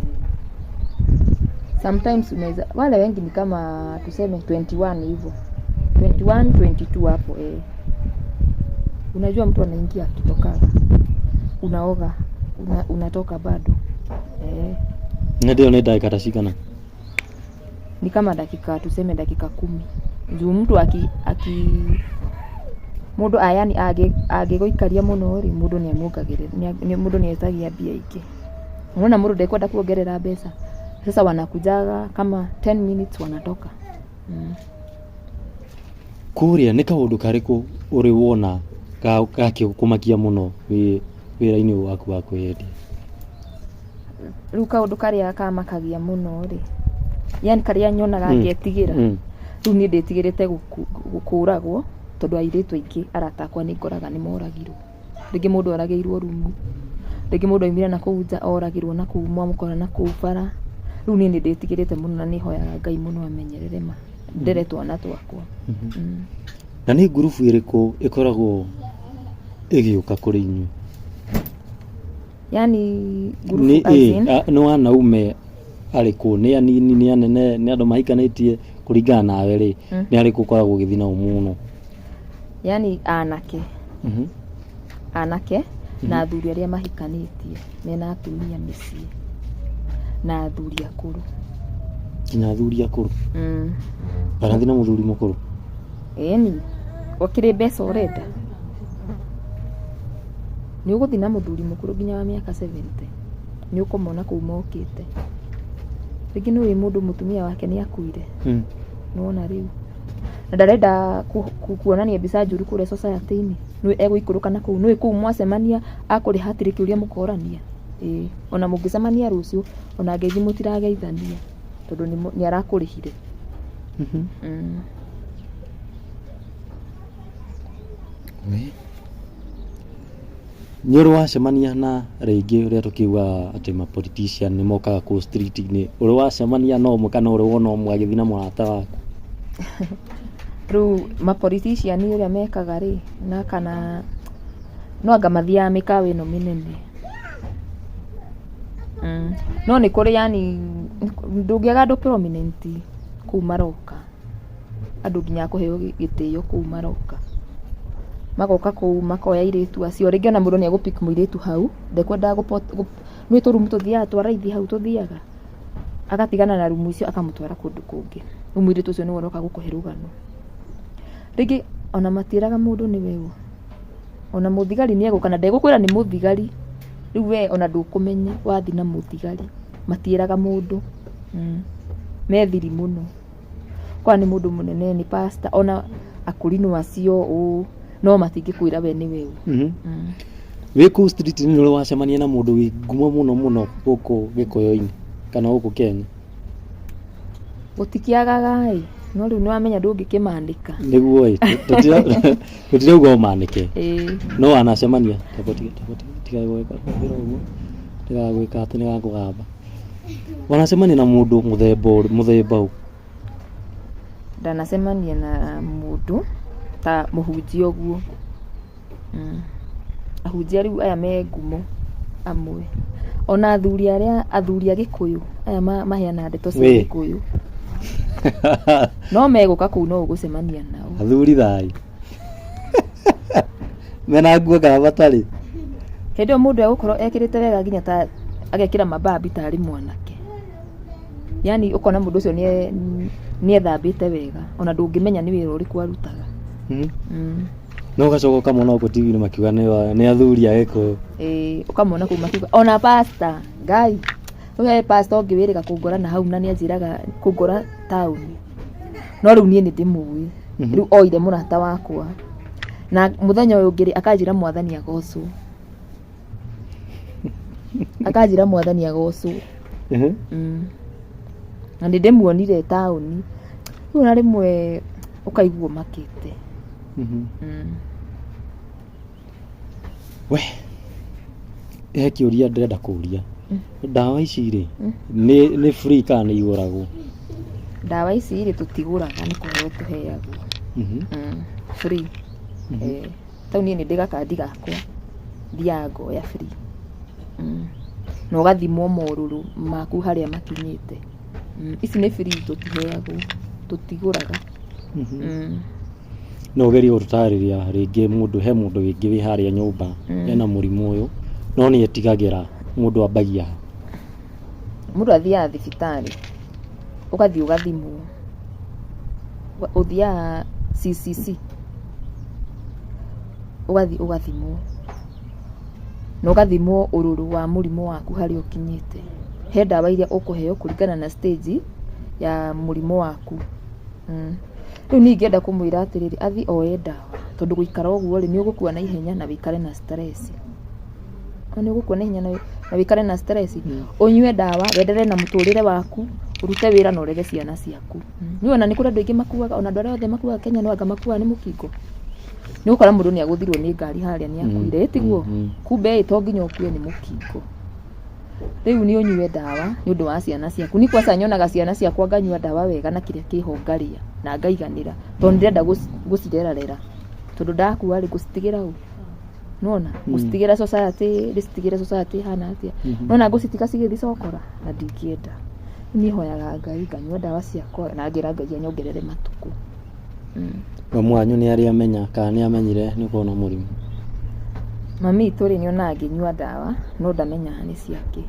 sometimes unaweza wale wengi ni kama tuseme 21 hivyo, 21 22 hapo eh. Unajua mtu anaingia akitokaga, unaoga unatoka bado eh. Na ndio nĩ ndagĩka ta cigana? Ni kama dakika tuseme dakika 10 juu mtu aki mũndũ yani angĩgũikaria mũno rĩ, mũndũ nĩamuongagĩrĩra, mũndũ nĩetagia mbia ingĩ. Unaona mũndũ ndekwenda kuongerera mbeca, sasa wanakujaga kama 10 minutes wanatoka. Kũrĩa nĩ kaũndũ karĩkũ ũrĩ wona gakĩgũkũmakia mũno wĩ wĩra-inĩ ũyũ waku wa kwĩyendia? Rĩu kaũndũ karĩa kamakagia mũno rĩ, yani karĩa nyonaga ngetigĩra, rĩu niĩ ndĩtigĩrĩte kũragwo tondũ airĩtu aingĩ arata akwa nĩ ngoraga nĩ moragirwo. Rĩngĩ mũndũ oragĩirwo rumu, rĩngĩ mũndũ aumire na kũu nja oragĩrwo na kũu mwamũkora na kũu bara. Rĩu niĩ nĩ ndĩtigĩrĩte mũno na nĩ hoyaga Ngai mũno amenyerere ma ndere twana twakwa. Na nĩ ngurubu ĩrĩkũ ĩkoragwo ĩgĩũka kũrĩ inyuĩ? Yani ngurubu as in? Nĩ wanaume arĩkũ, nĩ anini, nĩ anene, nĩ andũ mahikanĩtie, kũringana nawe rĩ, nĩ arĩkũ ũkoragwo ũgĩthiĩ nao mũno? Yani anake. Anake na athuri arĩa mahikanĩtie mena atumia mĩciĩ na athuri akũrũ. Nginya athuri akũrũ? Ũrathiĩ na mũthuri mũkũrũ? Ĩni, ũkĩrĩ mbeca ũrenda? Nĩ ũgũthiĩ na mũthuri mũkũrũ nginya wa mĩaka 70, nĩ ũkũmona kũu mokĩte. Rĩngĩ nĩ ũĩ mũndũ mũtumia wake nĩ akuire. Nĩwona rĩu. Na ndarenda kuonania mbica njũru kũrĩa society-inĩ. Nĩ egũikũrũka na kũu, nĩ kũu mwacemania akũrĩha hatirĩ kĩũria mũkorania. Ĩĩ, ona mũngĩcemania rũciũ ona ngeithi mũtirageithania tondũ nĩ arakũrĩhire. Nĩ ũrĩ wacemania na rĩngĩ ũrĩa tũkiugaga atĩ ma politician nĩ mokaga kũu street-inĩ, ũrĩ wacemania na ũmwe kana ũrĩ wona ũmwe agĩthiĩ na mũrata waku? Rĩu ma politician ũrĩa mekaga rĩ, na kana no anga mathiaga mĩkawa ĩno mĩnene. No nĩ kũrĩ yani ndũngĩaga andũ prominent kũu maroka, andũ nginya a kũheo gĩtĩo kũu maroka. Magoka kũu makoya airĩtu acio, rĩngĩ ona mũndũ nĩ egũ pick mũirĩtu hau, ndekwendaga nĩ tũrumu tũthiaga twa raithi hau tũthiaga, agatigana na rumu icio akamũtwara kũndũ kũngĩ. Rĩu mũirĩtu ũcio nĩwe ũroka gũkũhe rũgano. Rĩngĩ ona matiĩraga mũndũ nĩwe ũ. Ona mũthigari nĩ egũka na ndegũkwĩra nĩ mũthigari. Rĩu we ona ndũkũmenya wathiĩ na mũthigari. Matiĩraga mũndũ. Me thiri mũno. Kwa nĩ mũndũ mũnene, nĩ pastor, ona akũrinũ acio ũũ, no matingĩkwĩra we nĩwe ũ. Wĩ kũu street nĩ ũrĩ wacemania na mũndũ wĩ ngumo mũno mũno gũkũ Gĩkũyũ-inĩ kana gũkũ Kenya? Gũtikĩagaga ĩ, no rĩu nĩ wamenya ndũngĩkĩmandĩka. Nĩguo ĩ, tũtirauga ũmanĩke. Ĩĩ. No wanacemania, tiga gwĩka ũguo, tiga gwĩka atĩ nĩgakũgamba. Wanacemania na mũndũ mũthemba mũthemba ũ? Ndanacemania na mũndũ ta mũhunjia ũguo. Ahunjia rĩu aya me ngumo amwe. Ona athuri arĩa athuri a Gĩkũyũ aya maheanaga ndeto cia Gĩkũyũ. No megũka kũu no ũgũcemania nao. Athuri thayũ. Mena nguo kana matarĩ? Hĩndĩ ĩyo mũndũ egũkorwo ekĩrĩte wega nginya ta agekĩra mabambi tarĩ mwanake. Yaani ũkona mũndũ ũcio nĩethambĩte wega ona ndũngĩmenya nĩ wĩra ũrĩkũ arutaga. No ũgacoka ũkamona gũkũ TV-inĩ makiuga nĩ athuri a Gĩkũyũ. Ĩĩ, ũkamona kũu makiuga ona pastor Ngai, rĩu he pastor ũngĩ wĩrĩga kũngora na hau na nĩ anjĩraga kũngora taũni. No rĩu niĩ nĩ ndĩmũĩ. Rĩu oire mũrata wakwa. Na mũthenya ũyũ ũngĩ rĩ, akanjĩra mwathani agocwo. Akanjĩra mwathani agocwo. Na nĩ ndĩmuonire taũni. Rĩu ona rĩmwe ũkaigua ũmakĩte. We, he kĩũria ndĩrenda kũria. Ndawa ici rĩ, nĩ free kana nĩ igũragwo? Ndawa ici rĩ, tũtigũraga nĩ kũheo tũheagwo. Free. Tau niĩ nĩ ndĩ gakandi gakwa, thiaga ngoya free. Na ũgathimwo morũrũ maku harĩa makinyĩte. Ici nĩ free tũtiheagwo, tũtigũraga. No ũgerie gũtũtarĩria rĩngĩ mũndũ, he mũndũ rĩngĩ wĩ harĩa nyũmba ena mũrimũ ũyũ no nĩ etigagĩra mũndũ ambagia ha? Mũndũ athiaga thibitarĩ, ũgathiĩ ũgathimwo. Ũthiaga CCC, ũgathiĩ ũgathimwo. Na ũgathimwo ũrũrũ wa mũrimũ waku harĩa ũkinyĩte. He ndawa iria ũkũheo kũringana na stage ya mũrimũ waku. Rĩu niĩ ingĩenda kũmwĩra atĩrĩrĩ, athiĩ oe ndawa, tondũ gũikara ũguo rĩ, nĩ ũgũkua na ihenya na wĩikare na stress. Nĩ ũgũkua na ihenya na wĩikare na stress. Ũnyue ndawa, wenderee na mũtũrĩre waku, ũrute wĩra na ũrere ciana ciaku. Nĩ ona nĩ kũrĩ andũ aingĩ makuaga, ona andũ arĩa othe makuaga Kenya no anga makuaga nĩ mũkingo. Nĩ ũgũkora mũndũ nĩ agũthirwo nĩ ngari harĩa nĩ akuire, ĩ tiguo? Kumbe ĩ to nginya ũkue nĩ mũkingo. Rĩu nĩ ũnyue ndawa nĩ ũndũ wa ciana ciaku. Niĩ kwanza nyonaga ciana ciakwa nganyua ndawa wega na kĩrĩa kĩho ngarĩa na ngaiganĩra tondũ nĩ ndĩrenda gũcirerarera. Tondũ ndakua rĩ, ngũcitigĩra ũ? Nĩwona? Ngũcitigĩra society, ndĩcitigĩre society ĩhana atĩa? Nĩwona ngũcitiga cigĩthiĩ cokora? Na ndingĩenda. Niĩ hoyaga Ngai nganyua ndawa ciakwa na ngera Ngai anyongerere matukũ. Mamu wanyu nĩ arĩ amenya kana nĩ amenyire nĩ ũkoragwo na mũrimũ? Mami witũ rĩ, nĩ onaga ngĩnyua ndawa no ndamenyaga nĩ ciakĩ.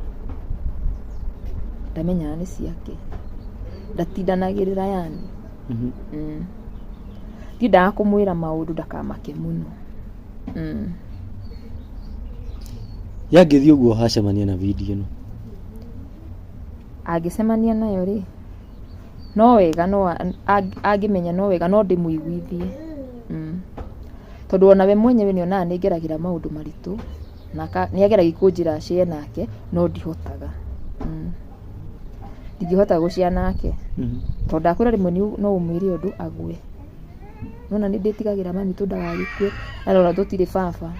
Ndamenyaga nĩ ciakĩ. Ndatindanagĩrĩra yani. Ndiendaga kũmwĩra maũndũ ndakamake mũno. Yangĩthiĩ ũguo acemanie na video ĩno? Angĩcemania nayo rĩ, no wega no angĩmenya no wega no ndĩmũiguithie. Tondũ ona we mwenyewe nĩ onaga nĩ ngeragĩra maũndũ maritũ na nĩ ageragia kũnjĩra share nake no ndihotaga. Ndingĩhota gũ share nake tondũ ndakwĩra rĩmwe no ũmwĩre ũndũ agwe. Nĩwona nĩ ndĩtigagĩra mami tondũ ndagagĩkue arora tũtirĩ baba.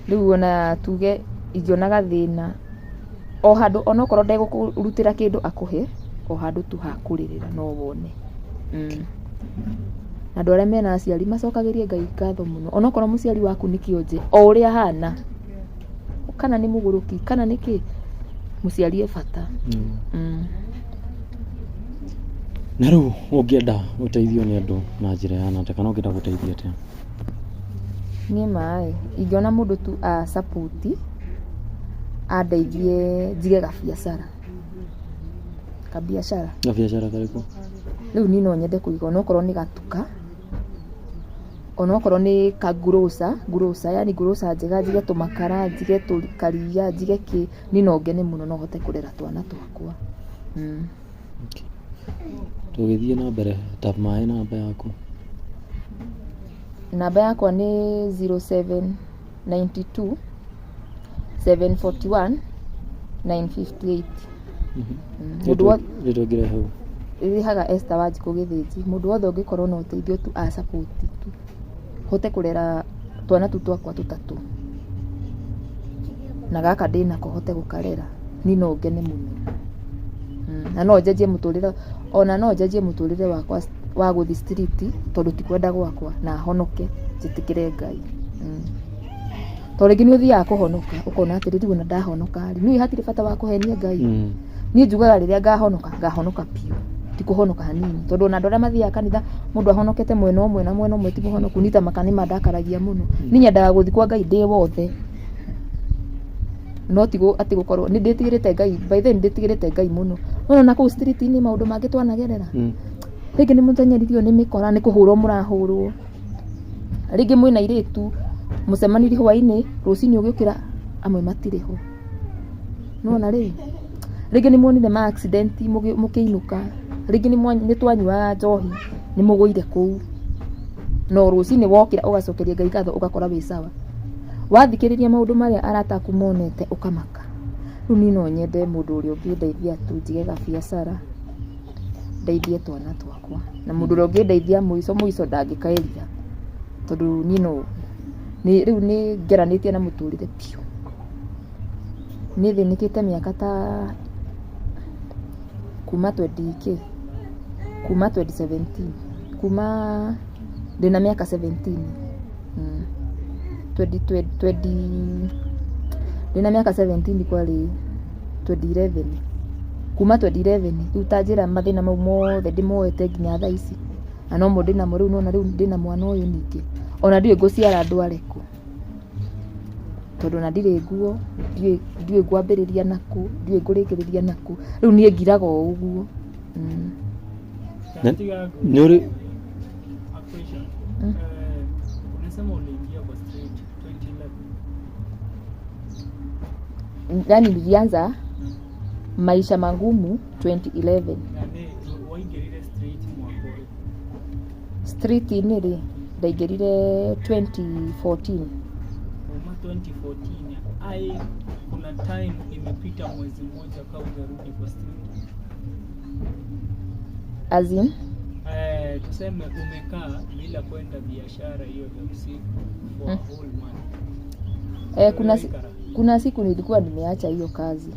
Rĩu ona tuge ingĩona gathĩna o handũ onokorwo ndegũkũrutĩra kĩndũ akũhe, o handũ tu ha kũrĩrĩra no wone. Na andũ arĩa mena aciari macokagĩrie Ngai ngatho mũno onokorwo mũciari waku nĩ kĩonje o ũrĩa ahana, kana nĩ mũgũrũki kana nĩ kĩ, mũciari e bata. Na rĩu ũngĩenda gũteithio nĩ andũ na njĩra ĩhana atĩa kana ũngĩenda gũteithio atĩa? Niĩ ma ĩ, ingĩona mũndũ tu a support andeithie njige gabiacara, kabiacara. Gabiacara karĩkũ? Rĩu niĩ no nyende kũiga onokorwo nĩ gatuka, Onokorwo nĩ ka nguroca, nguroca yani nguroca njega, njige tũmakara, njige karia, njige kĩ, niĩ no ngene mũno no hote kũrera twana twakwa. Tũgĩthiĩ na mbere ta maĩ namba yaku. Namba yakwa nĩ 0792 741 958. Mũndũ wothe Rĩtwa ingĩrehe hau. Rĩhaga Esther Wanjikũ Gĩthĩnji. Mũndũ wothe ũngĩkorwo na ũteithio tu a support tu hote kũrera twana tu twakwa tũtatũ na gaka ndĩnako hote gũkarera, niĩ no ngene mũno. Na no njenjie mũtũrĩre, ona no njenjie mũtũrĩre wakwa wa gũthiĩ street tondũ ti kwenda gwakwa na honoke njĩtĩkĩre Ngai. Tondũ rĩngĩ nĩ ũthiaga kũhonoka ũkona atĩrĩrĩ, rĩu ona ndahonoka rĩ, niĩ hatirĩ bata wa kũhenia Ngai. Niĩ njugaga rĩrĩa ngahonoka, ngahonoka biũ, ti kũhonoka hanini. Tondũ ona andũ arĩa mathiaga kanitha mũndũ ahonokete mwena ũmwe na mwena ũmwe ti mũhonoku, niĩ ta makanitha mandakaragia mũno. Niĩ nyendaga gũthiĩ kwa Ngai ndĩ wothe, no ti atĩ gũkorwo nĩ ndĩtigĩrĩte Ngai, by the way nĩ ndĩtigĩrĩte Ngai mũno. Nĩ wona ona kũu street inĩ maũndũ mangĩ twanagerera, rĩngĩ nĩ mũteng'eririo nĩ mĩkora, nĩ kũhũrwo mũrahũrwo. Rĩngĩ mwĩna airĩtu mũcemanirie hwainĩ, rũcinĩ ũgĩũkĩra amwe matirĩ ho. Nĩwona rĩu? Rĩngĩ nĩ muonire ma accident mũkĩinũka, rĩngĩ nĩ twanyuaga njohi nĩ mũgũire kũu. No rũcinĩ wokĩra ũgacokeria Ngai ngatho ũgakora wĩ sawa. Wathikĩrĩria maũndũ marĩa arata aku monete ũkamaka. Rĩu niĩ no nyende mũndũ ũrĩa ũngĩndeithia tu njige gabiacara. Ndeithie twana twakwa na mũndũ ũrĩa ũngĩndeithia mũico mũico ndangĩkaĩrira tondũ niĩ no rĩu nĩ ngeranĩtie na mũtũrĩre biũ. Nĩ thĩnĩkĩte mĩaka ta kuma twenty kĩ, kuma 2017, kuma ndĩna mĩaka 17, twenty twenty ndĩna mĩaka 17 kwarĩ 2011. Kuma 2011 rĩu ta njĩra mathĩna mau mothe ndĩmoete nginya thaa ici, na nomo ndĩnamo rĩu nĩwona rĩu ndĩna mwana ũyũ ningĩ, ona ndiũĩ ngũciara ndware kũ, tondũ ona ndirĩ nguo, ndiũĩ ngwambĩrĩria nakũ, ndiũĩ ngũrĩkĩrĩria nakũ, rĩu niĩ ngiraga o ũguo. Nĩ ũrĩ A question. Unasema uliingia kwa street 2011. Yani nilianza maisha magumu 2011. Na nĩ waingĩrire street mwaka ũrĩkũ? Street-inĩ rĩ, ndaingĩrire 2014. Kuma 2014 ai kuna time imepita mwezi mmoja kama hujarudi kwa street? As in? Tuseme umekaa bila kwenda biashara hiyo ya usiku for a whole month. Kuna kuna siku nilikuwa nimeacha hiyo kazi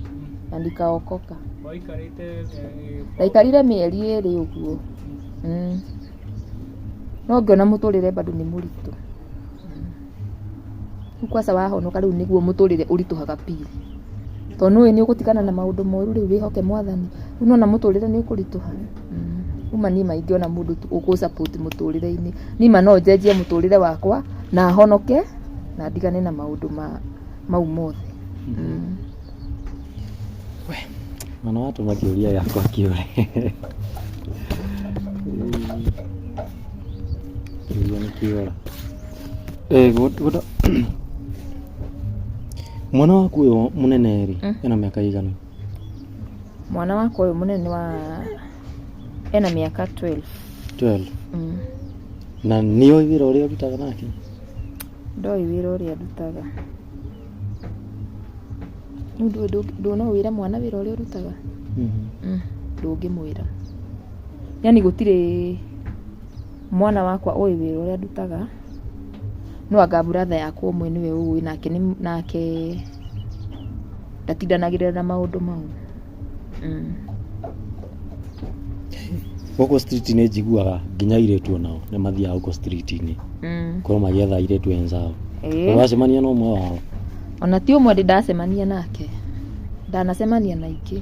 na nikaokoka. Waikarĩte Ndaikarire mĩeri 2 ũguo. No ngĩona mũtũrĩre bado nĩ mũritũ. Rĩu kwanza wahonoka rĩu nĩguo mũtũrĩre ũritũhaga biũ. Tondũ nĩũĩ nĩ ũgũtigana na maũndũ moru rĩu wĩhoke mwathani. Rĩu nĩwona mũtũrĩre nĩ ũkũritũha. Uma niĩ ma ingĩona mũndũ tu ũkũ support mũtũrĩre-inĩ. Niĩ ma no njenjie mũtũrĩre wakwa na honoke na ndigane na maũndũ ma mau mothe. Mwana watũma kĩũria gĩakwa kĩũre. Kĩũria nĩ kĩora. Mwana waku ũyũ mũnene rĩ, ena mĩaka ĩigana? Mwana wakwa ũyũ mũnene wa ena mĩaka 12. 12. Na nĩoĩ wĩra ũrĩa ũrutaga nake? Ndoĩ wĩra ũrĩa ndutaga. Rĩu ndũ no wĩre mwana wĩra ũrĩa ũrutaga? Ndũngĩmwĩra. Yani gũtirĩ mwana wakwa ũĩ wĩra ũrĩa ndutaga. No anga brother yakwa ũmwe nĩwe ũĩ, nake nĩ nake ndatindanagĩrĩra na maũndũ mau. Gũkũ street nĩ njiguaga nginya airĩtu onao nĩ mathiaga gũkũ street-inĩ korwo magĩetha airĩtu wenzao. Ũracemania na ũmwe wao? Ona ti ũmwe ndĩ ndacemania nake, ndanacemania na aingĩ.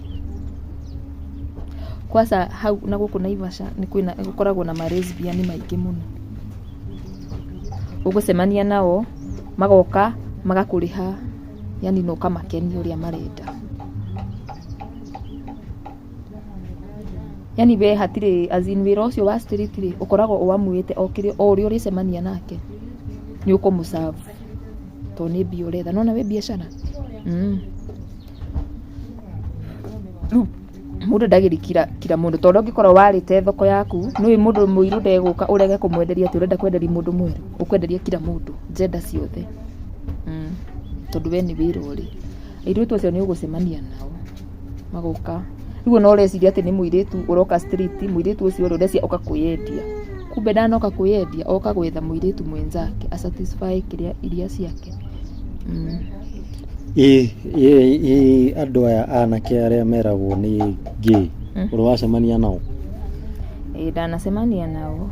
Kwanza hau na gũkũ Naivasha nĩ kwĩna gũkoragwo na ma lesbian maingĩ mũno. Ũgũcemania nao magoka magakũrĩha, yani na ũkamakenia ũrĩa marenda. Yani we hatirĩ, as in wĩra ũcio wa street rĩ, ũkoragwo ũamuĩte o kĩrĩa, o ũrĩa ũrĩcemania nake nĩ ũkũmũserve tondũ nĩ mbia ũretha. Nĩwona wĩ biacara. Rĩu mũndũ ndagĩrĩ kira kira mũndũ, tondũ ũngĩkorwo warĩte thoko yaku, nĩũĩ mũndũ mũirũ ndegũka ũrege kũmwenderia atĩ ũrenda kwenderia mũndũ mwerũ, ũkwenderia kira mũndũ, gender ciothe. Tondũ we nĩ wĩra ũrĩ. Airĩtu acio nĩ ũgũcemania nao magoka, rĩu ona ũreciria atĩ nĩ mũirĩtu ũroka street, mũirĩtu ũcio rĩ, ũreciria oka kwĩyendia, kumbe ndanoka kwĩyendia, oka gwetha mũirĩtu mwenzake a satisfy kĩrĩa iria ciake. Ĩ ĩ ĩ andũ aya anake arĩa meragwo nĩ gay, ũrĩ wacemania nao? Ĩĩ, ndanacemania nao.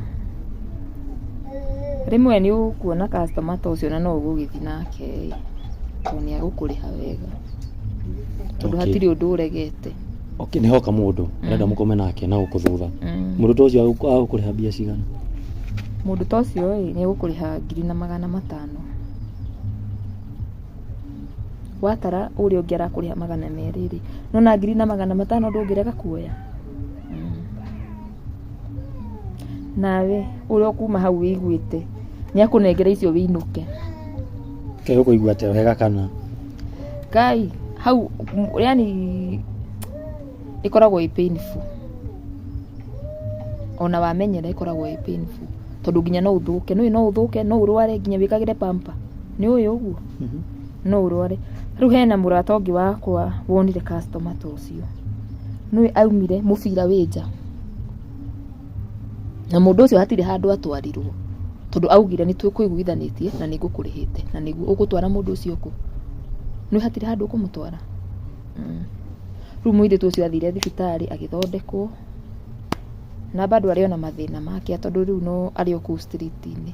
Rĩmwe nĩ ũkuona customer ta ũcio na no ũgũgĩthiĩ nake ĩ, tondũ nĩ agũkũrĩha wega, tondũ hatirĩ ũndũ ũregete. Okay, nĩ hoka mũndũ arenda mũkome nake na gũkũ thutha. Mũndũ ta ũcio agũkũrĩha mbia cigana? Mũndũ ta ũcio ĩ, nĩ egũkũrĩha 1500. Watara ũrĩa ũngĩ arakũrĩha 200 rĩ, nĩwona 1500 ndũngĩrega kuoya? Nawe ũrĩa ũkuma hau wĩiguĩte nĩ akũnengera icio wĩinũke. Kaĩ ũkũigua atĩa, wega kana? Ngai, hau yani ĩkoragwo ĩ painful. Ona wamenyera ĩkoragwo ĩ painful, tondũ nginya no ũthũke, nĩũĩ no ũthũke, no ũrware nginya wĩkagĩre pamper, nĩ ũĩ ũguo? No ũrware. Rĩu hena mũrata ũngĩ wakwa wonire customer ta ũcio, nĩũĩ aumire mũbira wĩ nja, na mũndũ ũcio hatirĩ handũ atwarirwo, tondũ augire nĩ tũkũiguithanĩtie na nĩ ngũkũrĩhĩte na nĩguo ũgũtwara mũndũ ũcio kũ? Nĩũĩ hatirĩ handũ ũkũmũtwara? Rĩu mũirĩtu ũcio athire thibitarĩ agĩthondekwo, na bado arĩ ona mathĩna make tondũ rĩu no arĩ o kũu street-inĩ.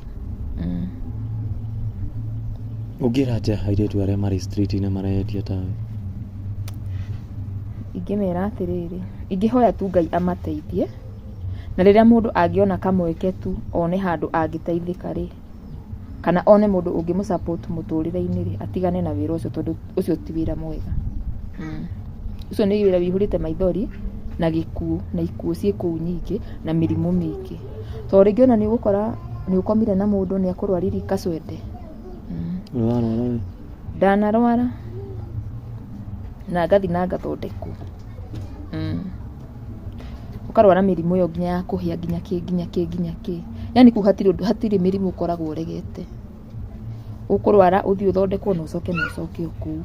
Ũngĩra atĩa airĩtu arĩa marĩ street-inĩ mareyendia tawe? Ingĩmera atĩrĩrĩ, ingĩhoya tu Ngai amateithie, na rĩrĩa mũndũ angĩona kamweke tu one handũ angĩteithĩka rĩ, kana one mũndũ ũngĩmũ support mũtũrĩre-inĩ rĩ, atigane na wĩra ũcio tondũ ũcio ti wĩra mwega. Ũcio nĩ wĩra wĩihũrĩte maithori na gĩkuũ, na ikuũ ciĩ kũu nyingĩ na mĩrimũ mĩingĩ. Tondũ rĩngĩ ona nĩ ũgũkora nĩ ũkomire na mũndũ nĩ akũrwaririe kacwende. Ũrĩ warwara we? Ndanarwara na ngathiĩ na ngathondekwo. Ũkarwara mĩrimũ ĩyo nginya ya kũhĩa, nginya kĩ, nginya kĩ, nginya kĩ. Yani kũu hatirĩ ũndũ, hatirĩ mĩrimũ ũkoragwo ũregete. Ũkũrwara ũthiĩ ũthondekwo na ũcoke na ũcoke o kũu.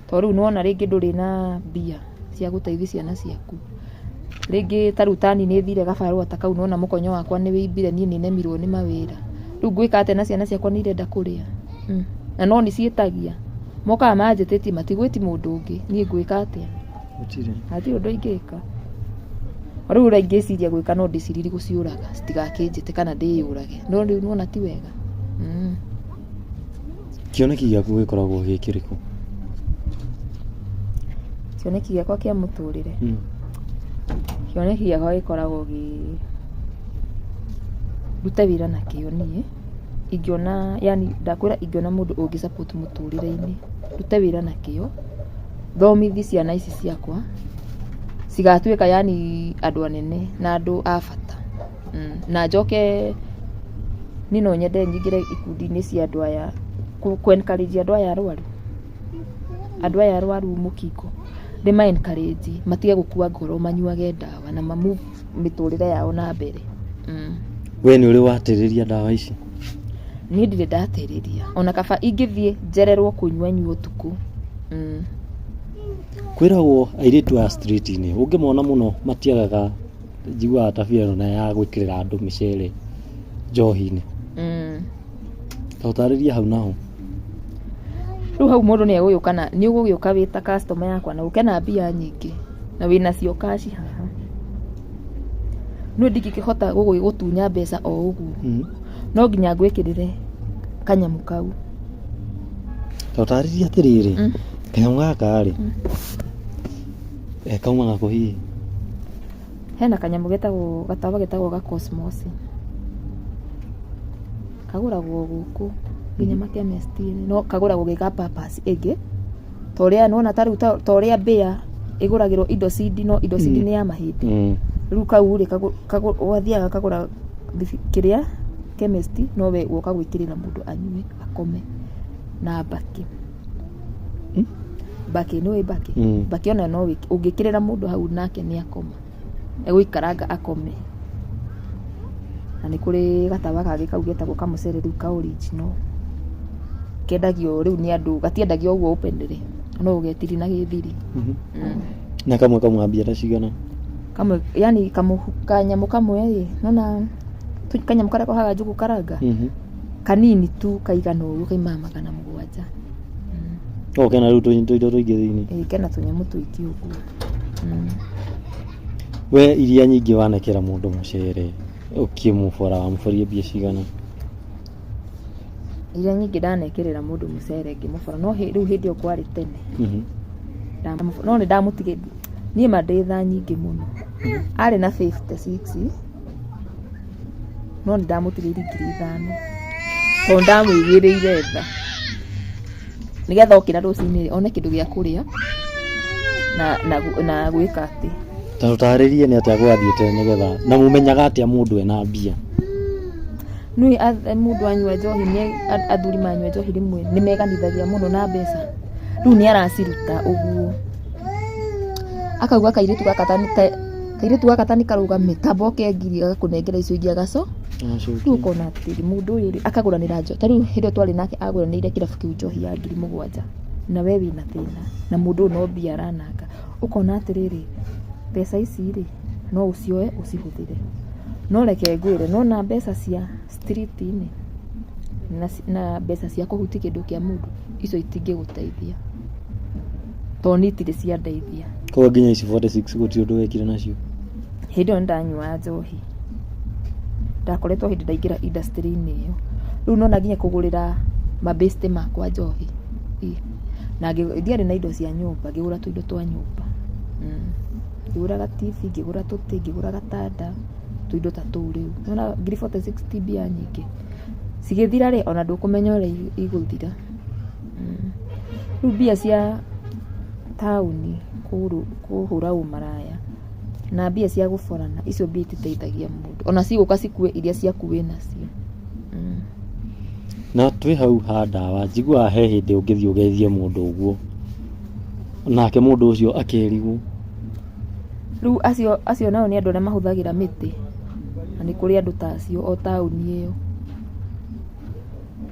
Tondũ rĩu nĩwona rĩngĩ ndũrĩ na mbia cia gũteithia ciana ciaku. Rĩngĩ ta rĩu ta niĩ nĩ thire gabarũa ta kau nĩwona mũkonyo wakwa nĩ wĩimbire, niĩ nĩ nemirwo nĩ mawĩra. Rĩu ngwĩka atĩa na ciana ciakwa nĩ irenda kũrĩa? Na no nĩ ciĩtagia. Mokaga manjĩtĩtie matigwĩti mũndũ ũngĩ, niĩ ngwĩka atĩa? Gũtirĩ. Hatirĩ ũndũ ingĩka. Rĩu ũrĩa ingĩciria gwĩka no ndĩciririe gũciũraga, citigakĩnjĩte kana ndĩyũrage. No rĩu nĩwona ti wega. Kĩoneki gĩaku gĩkoragwo gĩ kĩrĩkũ? Kĩoneki gĩakwa kĩa mũtũrĩre? Kĩoneki gĩakwa gĩkoragwo gĩ ndute wĩra na kĩo niĩ, ingĩona yani ndakwĩra ingĩona mũndũ ũngĩ support mũtũrĩre-inĩ, ndute wĩra na kĩo, thomithie ciana ici ciakwa, cigatuĩka yani andũ anene na andũ a bata. Na njoke niĩ no nyende nyingĩre ikundi-inĩ cia andũ aya, kũ encourage andũ aya arwaru, andũ aya arwaru mũkingo, ndĩma encourage matige gũkua ngoro manyuage ndawa na ma move mĩtũrĩre yao na mbere. We nĩ ũrĩ watĩrĩria ndawa ici? Niĩ ndirĩ ndatĩrĩria, ona kaba ingĩthiĩ njererwo kũnyua nyue ũtukũ. Kwĩragwo airĩtu a street-inĩ ũngĩmona mũno matiagaga, njiguaga tabia ĩno ya gwĩkĩrĩra andũ mĩcere njohi-inĩ. Ta ũtarĩrie hau naho. Rĩu hau mũndũ nĩ egũgĩũka na nĩ ũgũgĩũka wĩ ta customer yakwa na ũke na mbia nyingĩ na wĩna cio cash haha. Niĩ ndingĩkĩhota gũgũtunya mbeca o ũguo. No nginya ngwĩkĩrĩre kanyamũ kau. Ta ũtarĩrie atĩrĩrĩ, kanyamũ gaka rĩ, kaumaga kũ hihi? Hena kanyamũ getagwo gatawa getagwo ga Cosmos. Kagũragwo gũkũ nginya makemesti-inĩ, no kagũragwo ge ga purpose ĩngĩ. Ta ũrĩa nĩwona ta rĩu ta ũrĩa mbĩa Ĩgũragĩrwo indo cindi, no indo cindi nĩ ya mahĩndĩ. Rĩu kau rĩ, wathiaga kagũra kĩrĩa chemist, no we woka gwĩkĩrĩra mũndũ anyue akome na mbakĩ. Mbakĩ, nĩ ũĩ mbakĩ? Mm. Mbakĩ ona no ũngĩkĩrĩra mũndũ hau nake nĩ akoma, egũikaranga akome. Na nĩ kũrĩ gatawa kangĩ kau getagwo kamũcere, rĩu ka original kendagio rĩu nĩ andũ, gatiendagio ũguo openly, no ũgetiri na gĩthiri. Na kamwe kamwe mbia ta cigana? Kamwe, yani kamũhu, kanyamũ kamwe rĩ, nona kanyamũ karĩa kohaga njũgũ karanga, kanini tu kaigana ũguo, kaimaga 700. O kena rĩu tũindo tũingĩ thĩinĩ? Ĩĩ, kena tũnyamũ tũingĩ ũguo. We iria nyingĩ wanekera mũndũ mũcere ũkĩmũbora, wamũborie mbia cigana? Iria nyingĩ ndanekĩrĩra mũndũ mũcere ngĩmũbora, no rĩu hĩndĩ ĩyo kwarĩ tene. No nĩ ndamũtigĩ niĩ ma ndĩ tha nyingĩ mũno. Arĩ na 56, no nĩ ndamũtigĩirie 5,000 tondũ ndamũigĩrĩire tha nĩgetha okĩra rũcinĩ one kĩndũ gĩa kũrĩa na gwĩka atĩ. Ta tũtarĩrie nĩ atĩa gwathiĩte, nĩgetha na mũmenyaga atĩa mũndũ ena mbia? Nĩ mũndũ anyua njohi, nĩ athuri manyua njohi rĩmwe nĩ meganithagia mũno na mbeca. Rĩu nĩ araciruta ũguo akauga kairĩtu gaka ta kairĩtu gaka ta nĩ karũgame, tamba oke ngiri, agakũnengera icio ingĩ agaco. Rĩu ũkona atĩrĩrĩ, mũndũ ũyũ rĩ, akagũranĩra njohi. Ta rĩu hĩndĩ ĩyo twarĩ nake agũranĩire kĩrabu kĩu njohi ya 7,000, na we wĩna thĩna na mũndũ ũyũ no mbia arananga. Ũkona atĩrĩrĩ, mbeca ici rĩ, no ũcioe ũcihũthĩre, no reke ngwĩre, nona mbeca cia street-inĩ na mbeca cia kũhutia kĩndũ kĩa mũndũ, icio itingĩgũteithia, tondũ niĩ itirĩ ciandeithia. Koguo nginya ici 46 gũtirĩ ũndũ wekire nacio? Hĩndĩ ĩyo nĩndanyuaga njohi, ndakoretwo hĩndĩ ndaingĩra industry-inĩ ĩyo. Rĩu nona nginya kũgũrĩra mabĩstĩ makwa njohi, na ndiarĩ na indo cia nyũmba, ngĩgũra tũindo twa nyũmba, ngĩgũra ga TV, ngĩgũra tũtĩ, ngĩgũra gatanda, tũindo ta tũu. Rĩu nona 46,000 ti mbia nyingĩ, cigĩthira rĩ, ona ndũkũmenya ũrĩa igũthira. Rĩu mbia cia taũni kũhũra ũmaraya na mbia cia gũborana, icio mbia ititeithagia mũndũ, ona cigũka cikue iria ciaku wĩnacio. Na twĩ hau ha ndawa, njiguaga he hĩndĩ ũngĩthiĩ ũgeithie mũndũ ũguo, nake mũndũ ũcio akerigwo. Rĩu acio nao nĩ andũ arĩa mahũthagĩra mĩtĩ, na nĩ kũrĩ andũ ta acio o taũni ĩyo.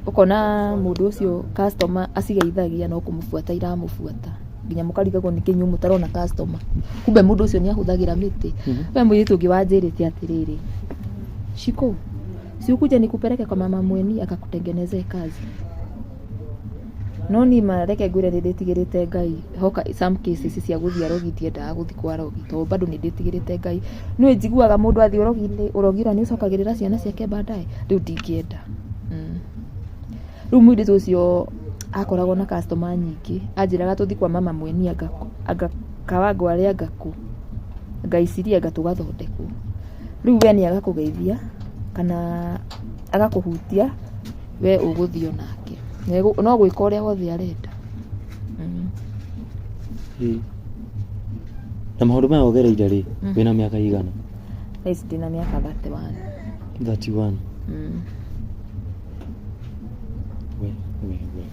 Ũkona mũndũ ũcio customer acigeithagia no kũmũbuata iramũbuata, nginya mũkarigagwo nĩkĩ inyuĩ mũtarona customer, kumbe mũndũ ũcio nĩ ahũthagĩra mĩtĩ. We mũirĩtu ũngĩ wanjĩrĩte atĩrĩrĩ, "Shiko, si ukuje nikupeleke kwa mama mweni akakutengenezee kazi." No niĩ ma reke ngwĩre, nĩ ndĩtigĩrĩte Ngai. Hoka some cases cia gũthiĩ arogi, ndiendaga gũthiĩ kwa arogi tondũ bado nĩ ndĩtigĩrĩte Ngai. Nĩ njiguaga mũndũ athiĩ ũrogi-inĩ, ũrogi ũrĩa nĩ ũcokagĩrĩra ciana ciake baadaye, rĩu ndingĩenda. Rĩu mũirĩtu ũcio akoragwo na customer nyingĩ, anjĩraga tũthiĩ kwa mama mweni, anga Kawangware, anga kũ, anga Iciria, anga tũgathondekwo. Rĩu we nĩ agakũgeithia kana agakũhutia, we ũgũthiĩ onake no gwĩka ũrĩa wothe arenda. Ĩĩ. Na maũndũ maya ũgereire rĩ, wĩna mĩaka igana? Thaa ici ndĩna mĩaka 31. 31? Mm. We, we, we.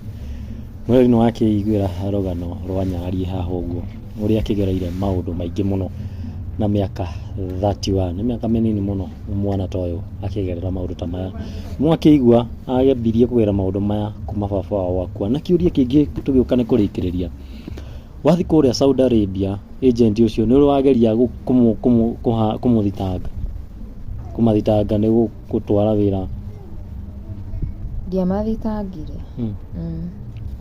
Mwĩrori, nĩ wakĩiguĩra rũgano rwa Nyarariĩ haha ũguo, ũrĩa akĩgereire maũndũ maingĩ mũno na mĩaka 31, nĩ mĩaka mĩnini mũno mwana ta ũyũ akĩgerera maũndũ ta maya. Mwakĩigua ambirie kũgerera maũndũ maya kuma baba wao akua. Na kĩũria kĩngĩ tũgĩũka nĩ kũrĩkĩrĩria, wathiĩ kũrĩa Saudi Arabia, agent ũcio nĩ ũrĩ wageria kũmũthitanga, kũmathitanga nĩ gũtwara wĩra? Ndiamathitangire.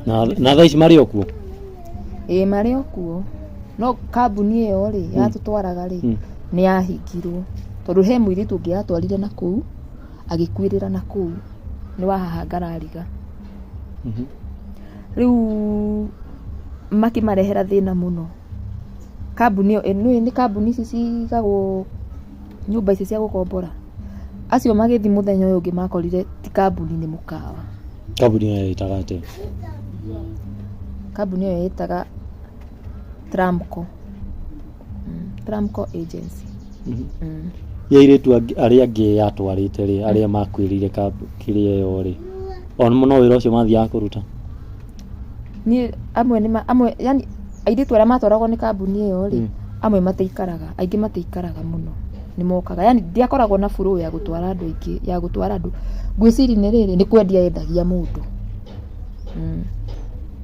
Na thaa ici marĩ o kuo? Ĩĩ, marĩ o kuo, no kambuni ĩyo rĩ yatũtwaraga rĩ, nĩ yahingirwo, tondũ he mũirĩtu ũngĩ yatwarire na kũu agĩkuĩrĩra na kũu, nĩ wa haha ngarariga. Rĩu makĩmarehera thĩna mũno kambuni ĩyo. Nĩ kambuni ici cigagwo nyũmba ici cia gũkombora, acio magĩthiĩ mũthenya ũyũ ũngĩ makorire ti kambuni, nĩ mũkawa. Kambuni ĩyo ĩtaga atĩa? Kambuni ĩyo ĩtaga Tramco. Tramco Agency. Ya airĩtu arĩa angĩ yatwarĩte rĩ, arĩa makuĩrĩire kĩrĩa ĩyo rĩ, o no wĩra ũcio mathiaga kũruta? Niĩ amwe nĩ amwe, yani airĩtu arĩa matwaragwo nĩ kambuni ĩyo rĩ, amwe matiikaraga, aingĩ matiikaraga mũno, nĩ mokaga. Yani ndiakoragwo na flow ya gũtwara andũ aingĩ, ya gũtwara andũ. Ngwĩciria nĩ rĩrĩ, nĩ kwendia yendagia mũndũ.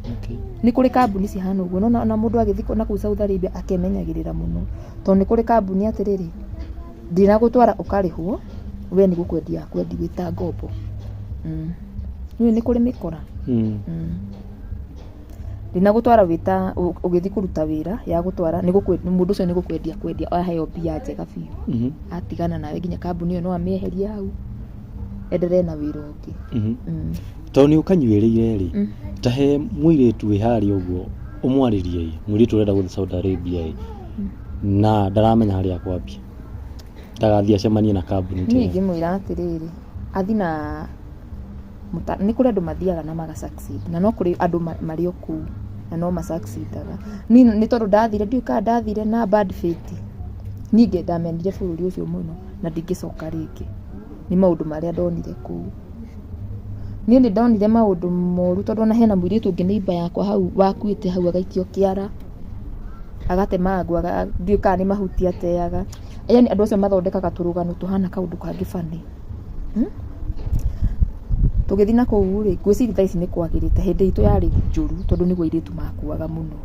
Okay. Nĩ kũrĩ kambuni cihana ũguo, no na mũndũ agĩthiĩ na kũu Saudi Arabia akemenyagĩrĩra mũno, tondũ nĩ kũrĩ kambuni atĩrĩrĩ, ndĩnagũtwara ũkarĩhwo, we nĩ gũkwendia akwendia wĩ ta ngombo. Nĩũĩ nĩ kũrĩ mĩkora. Ndĩnagũtwara wĩ ta ũgĩthiĩ kũruta wĩra ya gũtwara nĩ mũndũ ũcio nĩ gũkwendia kwendia aheo mbia njega biũ. Atigana nawe nginya kambuni ĩyo no amĩeherie hau endelee na wĩra ũngĩ. Tondũ nĩ ũkanyuĩrĩire rĩ, ta he mũirĩtu wĩ harĩa ũguo ũmwarĩrie ĩ, mũirĩtu ũrenda gũthiĩ Saudi Arabia ĩ, na ndaramenya harĩa akwambia, ndagathiĩ acemanie na kambuni ta Niĩ ĩyo. ingĩmwĩra atĩrĩrĩ, athiĩ na nĩ kũrĩ andũ mathiaga na maga succeed, na no kũrĩ andũ marĩ o kũu na no ma succeedaga. Niĩ nĩ tondũ ndathire, ndiũĩ kana ndathire na bad fate, niĩ ndamenire bũrũri ũcio mũno na ndingĩcoka rĩngĩ nĩ maũndũ marĩa ndonire kũu. Niĩ nĩ ndonire maũndũ moru tondũ ona hena mũirĩtu ũngĩ neighbor yakwa hau wakuĩte hau agaikio kĩara, agatemangwo, ndiũĩ kana nĩ mahuti ateaga. Yani andũ acio mathondekaga tũrũgano tũhana kaũndũ kangĩ funny. Tũgĩthiĩ na kũu rĩ, ngwĩciria thaa ici nĩ kwagĩrĩte, hĩndĩ itũ yarĩ njũru tondũ nĩguo airĩtu makuaga mũno.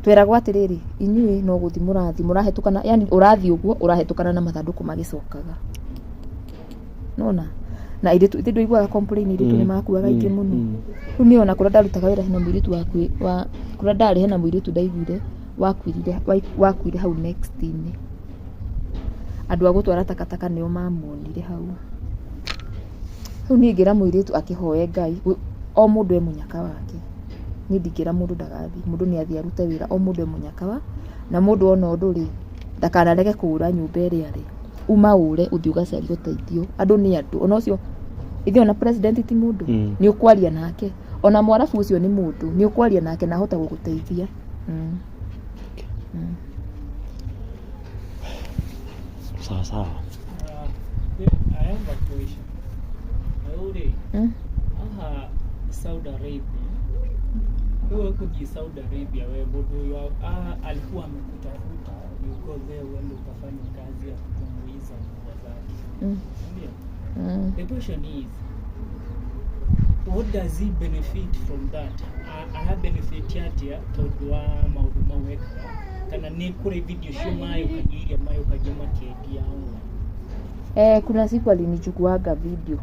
Tweragwo atĩrĩrĩ, inyuĩ no gũthiĩ mũrathiĩ mũrahetũkana, yani ũrathiĩ ũguo ũrahetũkana na mathandũkũ magĩcokaga. Nona? Na airĩtu, ithe ndũiguaga complain airĩtu nĩ makuaga aingĩ mũno. Rĩu niĩ ona kũrĩa ndarutaga wĩra hena mũirĩtu wa kũrĩa ndarĩ hena mũirĩtu ndaiguire wakuire hau next inĩ. Andũ a gũtwara takataka nĩo mamuonire hau. Rĩu niĩ ingĩra mũirĩtu akĩhoe Ngai, o mũndũ e mũnyaka wake. Niĩ ndingĩra mũndũ ndagathiĩ, mũndũ nĩ athiĩ arute wĩra, o mũndũ e mũnyaka wa, na mũndũ ona ũndũ rĩ, ndakanarege kũũra nyũmba ĩrĩa arĩ. Uma ũre ũthiĩ ũgacarie ũteithio. Andũ nĩ andũ, ona ũcio, ithuĩ ona president ti mũndũ, nĩ ũkwaria nake. Ona mwarabu ũcio nĩ mũndũ, nĩ ũkwaria nake na ahota gũgũteithia. Sawa sawa. I have a question. Rĩu haha Saudi Arabia, wewe kuthiĩ Saudi Arabia, we mũndũ ũyũ alikuwa amekutafuta, you go there uende ukafanye kazi ya kutumbuiza mbwa zake. Ndio. The question is, what does he benefit from that? Ara benefit atia tondu wa maundu mau ekaga, kana nĩ kũrĩ video cio mayũkagia iria mayũkagia makĩendia online? Kuna siku alinichukuaga video.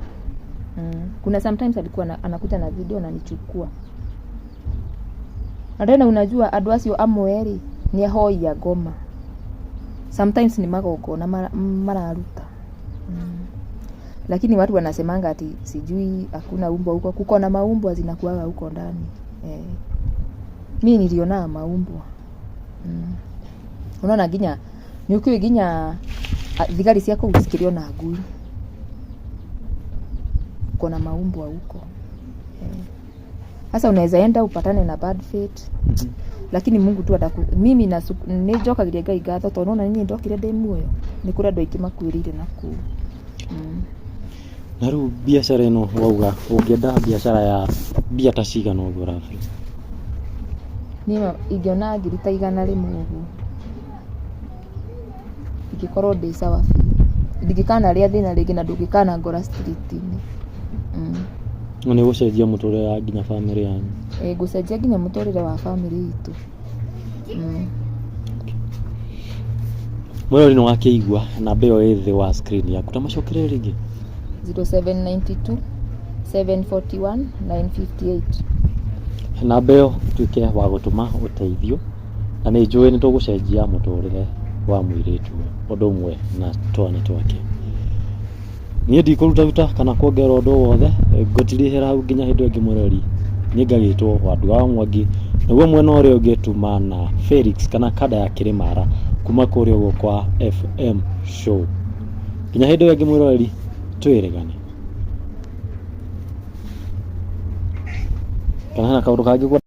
Kuna sometimes alikuwa anakuja na video ananichukua. Na tena unajua andũ acio amwe rĩ nĩ ahoi a ngoma. Sometimes ni magongona mararuta. Lakini watu wanasemanga ati sijui hakuna umbwa huko. Kuko na maumbwa zinakuwaga huko ndani. Mi niliona maumbwa. Unaona nginya nĩ ũkĩũĩ nginya thigari cia kũu cikĩrĩ ona ngui. Kuko na maumbwa huko. Sasa unaweza enda upatane na bad fate. Lakini Mungu tu ataku, mimi nĩ njokagĩria Ngai ngatho tondũ nona niĩ ndokire ndĩ muoyo. Nĩ kũrĩ andũ aingĩ makuĩrĩire na kũu. Na rĩu biacara ĩno wauga ũngĩenda biacara ya mbia ta cigana ũguo roughly? Niĩ ingĩona ngiri ta 100 ũguo, ingĩkorwo ndĩ sawa biũ. Ndingĩkanarĩa thĩna rĩngĩ na ndũngĩkana ngora street-inĩ. Na nĩ ũgũcenjia mũtũrĩre wa nginya bamĩrĩ yanyu? Ĩĩ, ngũcenjia nginya mũtũrĩre wa bamĩrĩ itũ. Mwĩrori nĩ wakĩigua namba ĩyo ĩ thĩ wa screen yaku, ta macokerere rĩngĩ. 0792 741 958. Namba ĩyo tuĩke wa gũtũma ũteithio, na nĩ njũĩ nĩ tũgũcenjia mũtũrĩre wa mũirĩtu ũyũ ũndũ ũmwe na twana twake. Niĩ ndikũrutaruta kana kuongerera ũndũ o wothe, ngũtirihĩra hau nginya hĩndĩ ĩngĩ mwĩrori. Niĩ ngagĩtwo Wandua wa Mwangi, naguo mwena ũrĩa ũngĩ tuma na Felix kana kanda ya Kĩrĩmara kuma kũrĩa ũguo kwa FM Show. Nginya hĩndĩ ĩyo ĩngĩ mwĩroreri, twĩrĩgane. Kana hena kaũndũ kangĩ?